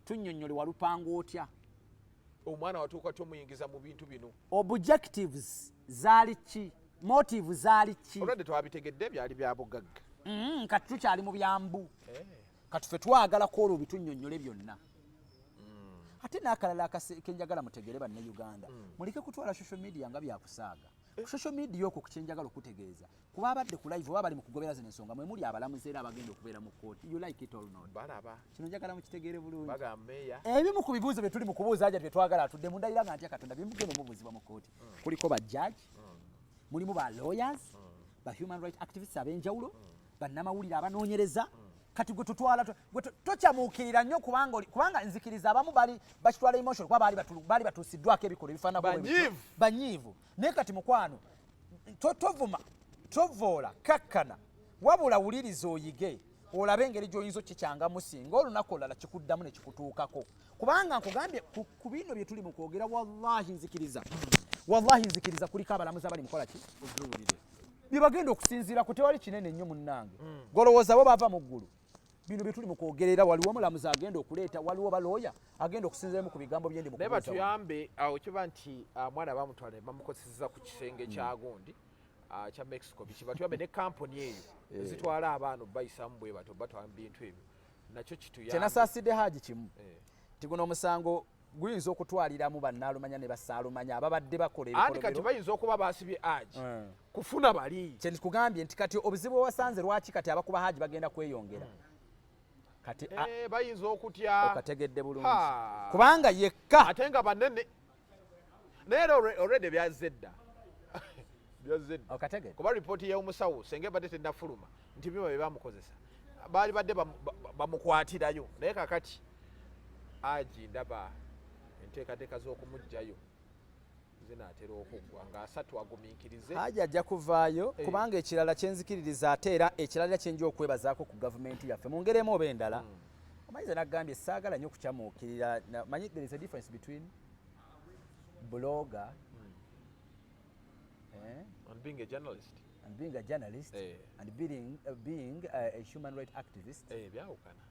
tunnyonnyole walupanga otya. Omwana watuuka tomuyingiza mu bintu bino. Objectives zaali ki? Motive zaali ki? Olwadde twabitegedde, byali bya bugagga. Kati tukyali mu byambu. Kati ffe twagala kwolwo bitunnyonnyole byonna. Ate n'akalala kenjagala mutegere, Bannayuganda, muleke kutwala social media nga byakusaaga. Ku social media okwo, kyenjagala okutegeeza kuba abadde ku live oba bali mu kugobera zino ensonga, mwe muli abalamuzi era abagenda okubeera mu kooti, you like it or not. Balaba. Kino njagala mukitegeere bulungi. Bagamba meya. Ebimu ku bibuuzo bye tuli mu kubuuza aja bye twagala atudde mu ndayira nga ntya Katonda bimugenda omubuuzibwa mu kooti, kuliko ba judge, mulimu ba lawyers, ba human right activists ab'enjawulo, bannamawulire abanoonyereza. Kati gwe tutwala gwe tokyamuukirira nnyo, kubanga kubanga nzikiriza abamu bali bakitwala emotion, kuba baali batuusiddwako ebikolwa ebifaananako bwe bityo. Banyiivu. Banyiivu. Naye kati mukwano, tovuma, tovoola, kakkana, wabula wuliriza, oyige, olabe engeri gy'oyinza okikyangamu singa olunaku olulala kikuddamu ne kikutuukako. Kubanga nkugambye, ku bino bye tuli mu kwogera, wallahi nzikiriza, wallahi nzikiriza kuliko abalamuzi abali mukola ki bye bagenda okusinziira ku. Tewali kinene nnyo munnange. Golowooza bo bava mu ggulu? Bino bye tuli mu kwogerera, waliwo omulamuzi agenda okuleeta, waliwo balooya agenda okusinziiramu ku bigambo byendi mu Naye kubuuza wano. Batuyambe awo. Kiba nti mwana bamutwala ne bamukozeseza ku kisenge kya gundi, kya Mexico, biki. Batuyambe ne kampuni eyo ezitwala abaana obayisamu bwe batyo, batwala mu bintu ebyo, nakyo kituyambe. Kyenasaasidde Haji kimu, nti guno omusango guyinza okutwaliramu bannaalumanya ne basaalumanya ababadde bakola Anti kati ebikolobero. Bayinza okuba basibye Haji kufuna bali. Kyenkugambye nti kati obuzibu bwewasanze, lwaki kati abakuba Haji bagenda kweyongera kati Bayinza okutya. Okategedde bulungi. Ha. Kubanga yekka Ate nga banene, naye era already byazze dda, byazze dda. Okategedde. Kuba ripooti y'omusawo senga ebadde tennafuluma nti byuma bye bamukozesa, baali badde bamukwatirayo. Naye kakati Haji ndaba enteekateeka z'okumuggyayo. Zinaatera okuggwa nga 30, agumiikirize. Haji ajja kuvaayo. Eh. Kubanga ekirala kyenzikiririza, ate era ekirala kyenja okwebazaako ku gavumenti yaffe mu ngeri emu oba endala, omanyi ze nagambye saagala nnyo okukyamuukirira. Manyi there is a difference between blogger and being a journalist. And being a journalist and being a human right activist. Byawukana.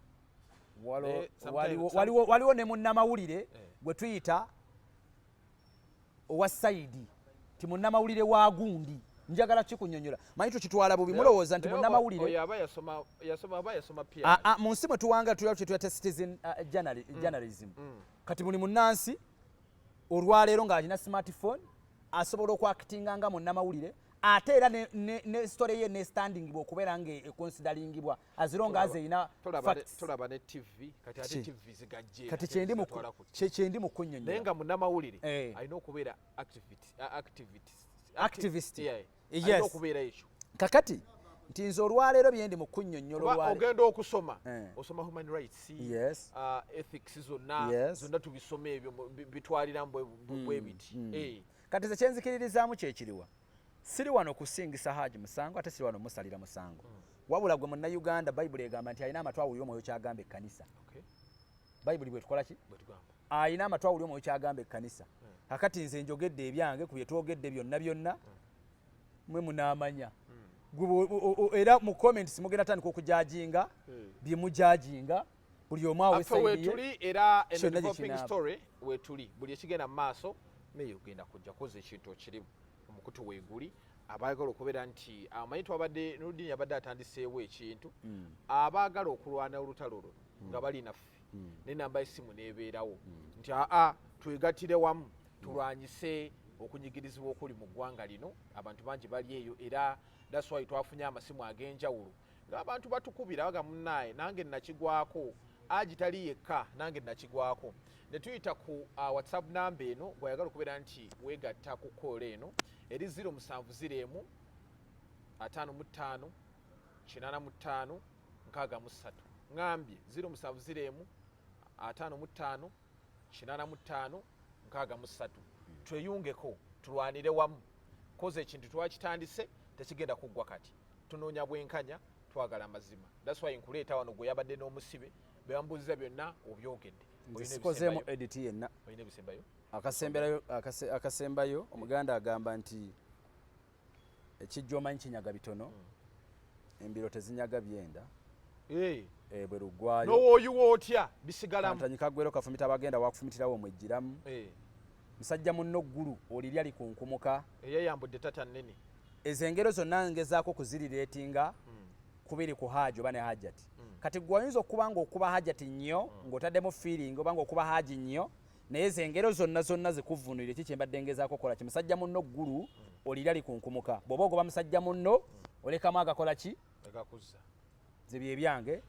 Waliwo ne munnamawulire gwe tuyita owa side ti munnamawulire wa gundi. Njagala kikunyonyola, manyi tukitwala bubi, mulowooza nti Naye munnamawulire oyo aba yasoma, yasoma, aba yasoma PR. Ah, ah, mu nsi mwe tuwanga tulina kye tuyita citizen journalism. Kati buli munnansi olwaleero ng'alina smartphone asobola okwakitinga nga munnamawulire, ate era ne story ye ne standing bw'okubeera nga econsideringibwa as long as erina facts. Tolaba ne TV kati ate Ki? TV zigajje Kati ate zitwala ku kyendi mu naye kunnyonnyola nga munnamawulire alina okubeera activist. Activist. Yeah. Yes. Alina okubeera ekyo. Kakati nti nze olwaleero byendi mu kunnyonnyola Kuba ogenda okusoma, osoma human rights, ethics zonna, zonna tubisoma ebyo bitwalira bwe biti. Kati ze kyenzikiririzaamu kyekiriwa, siri wano kusingisa Haji musango, ate siri wano musalira musango, wabula gwe Munnayuganda, Bayibuli egamba nti alina amatu awulire omwoyo kyagamba ekkanisa. Bayibuli bwetukola ki? Bwe tugamba. Alina amatu awulire omwoyo kyagamba ekkanisa. Kakati nze njogedde ebyange ku byetwogedde byonna byonna, mwe munaamanya. Gwe era mu comments mugenda tandika okujudginga bye mujudginga, buli omu awe Affe side ye. Wetuli era eno Kyonna gye developing kinaaba. story wetuli, buli ekigenda mu maaso meyo ogenda kujja koza ekintu okirimu omukutu weeguli. Abaagala okubeera nti amanyi twabadde Nurdin yabadde atandiseewo ekintu, abaagala okulwana olutalo luno nga bali naffe, nenamba y'essimu n'ebeerawo nti aa twegattire wamu tulwanyise okunyigirizibwa okuli mu ggwanga lino. Abantu bangi bali eyo, era that's why twafunye amasimu ag'enjawulo ng'abantu batukubira baga munnaaye nange nakigwako, agi tali yekka, nange nakigwako. Ne tuyita ku WhatsApp namba eno gwayagala okubeera nti weegatta ku call eno eri 0701 55 85 63. Ŋambye 0701 55 85 63. Tweyungeko, tulwanire wamu koza ekintu twakitandise, tekigenda kuggwa. Kati tunoonya bwenkanya, twagala amazima. That's why nkuleeta wano gwe yabadde n'omusibe, bwe bambuuziza byonna obyogedde. Nze Olina sikozeemu ebisembayo? edit yenna. Olina ebisembayo? Akasemberayo, akasembayo, Omuganda agamba nti ekijja omanyi kinyaga bitono, embiro tezinyaga byenda. Bwe luggwayo N'owooyiwa otya bisigalamu. Kantanyi kaggwero kafumita abagenda wakufumitirawo omwejjiramu. Musajja munno ggulu olirya likunkumuka. Eyayambudde tata nnene. Ezo engero zonna ngezaako kuzirelatinga kubiri ku Haji oba ne Hajati. Kati gwe oyinza okuba nga okuba Hajati nnyo ng'otaddemu feeling, oba ng'okuba Haji nnyo, naye ezo engero zonna zonna zikuvunulire ki kyembadde ngezaako okukola ki. Musajja munno ggulu olirya likunkumuka, bw'oba ogoba musajja munno olekamu agakola ki? Agakuzza. Ze byebyange,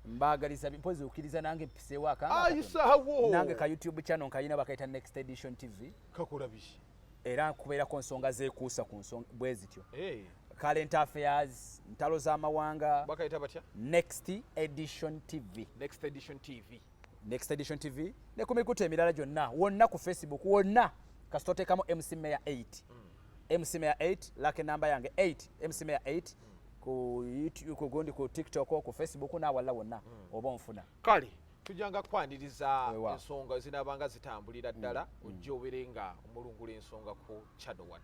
mbaagaliza mpozi okkiriza nange mpiseewo akanga Ayisaawo. Nange ka YouTube channel nkayina, bakayita Next Edition TV. Kakola biki? Era kubeerako nsonga zeekuusa ku nsonga bwe zityo, current affairs, ntalo z'amawanga. Bakayita batya? Next Edition TV. Next Edition TV. Next Edition TV, ne ku mikutu emirala gyonna wonna, ku Facebook wonna kasita oteekamu MC Mayor 8, MC Mayor 8, lake namba yange 8, MC Mayor 8 ku YouTube, ku gundi, ku TikTok, ku Facebook n'awalala wonna oba onfuna. Kale tujjanga kwaniriza Weewaawo. ensonga zinaabanga zitambulira ddala, ojja obeere nga omulungula ensonga ku channel one.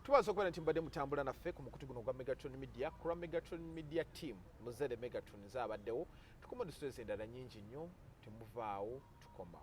Tubaza okubeera nti mubadde mutambula naffe ku mukutu guno ogwa Megatron Media. Ku lwa Megatron Media team, muzere Megatron zaabaddewo, tukoma disitezi endala nyingi nnyo, temuvaawo, tukoma.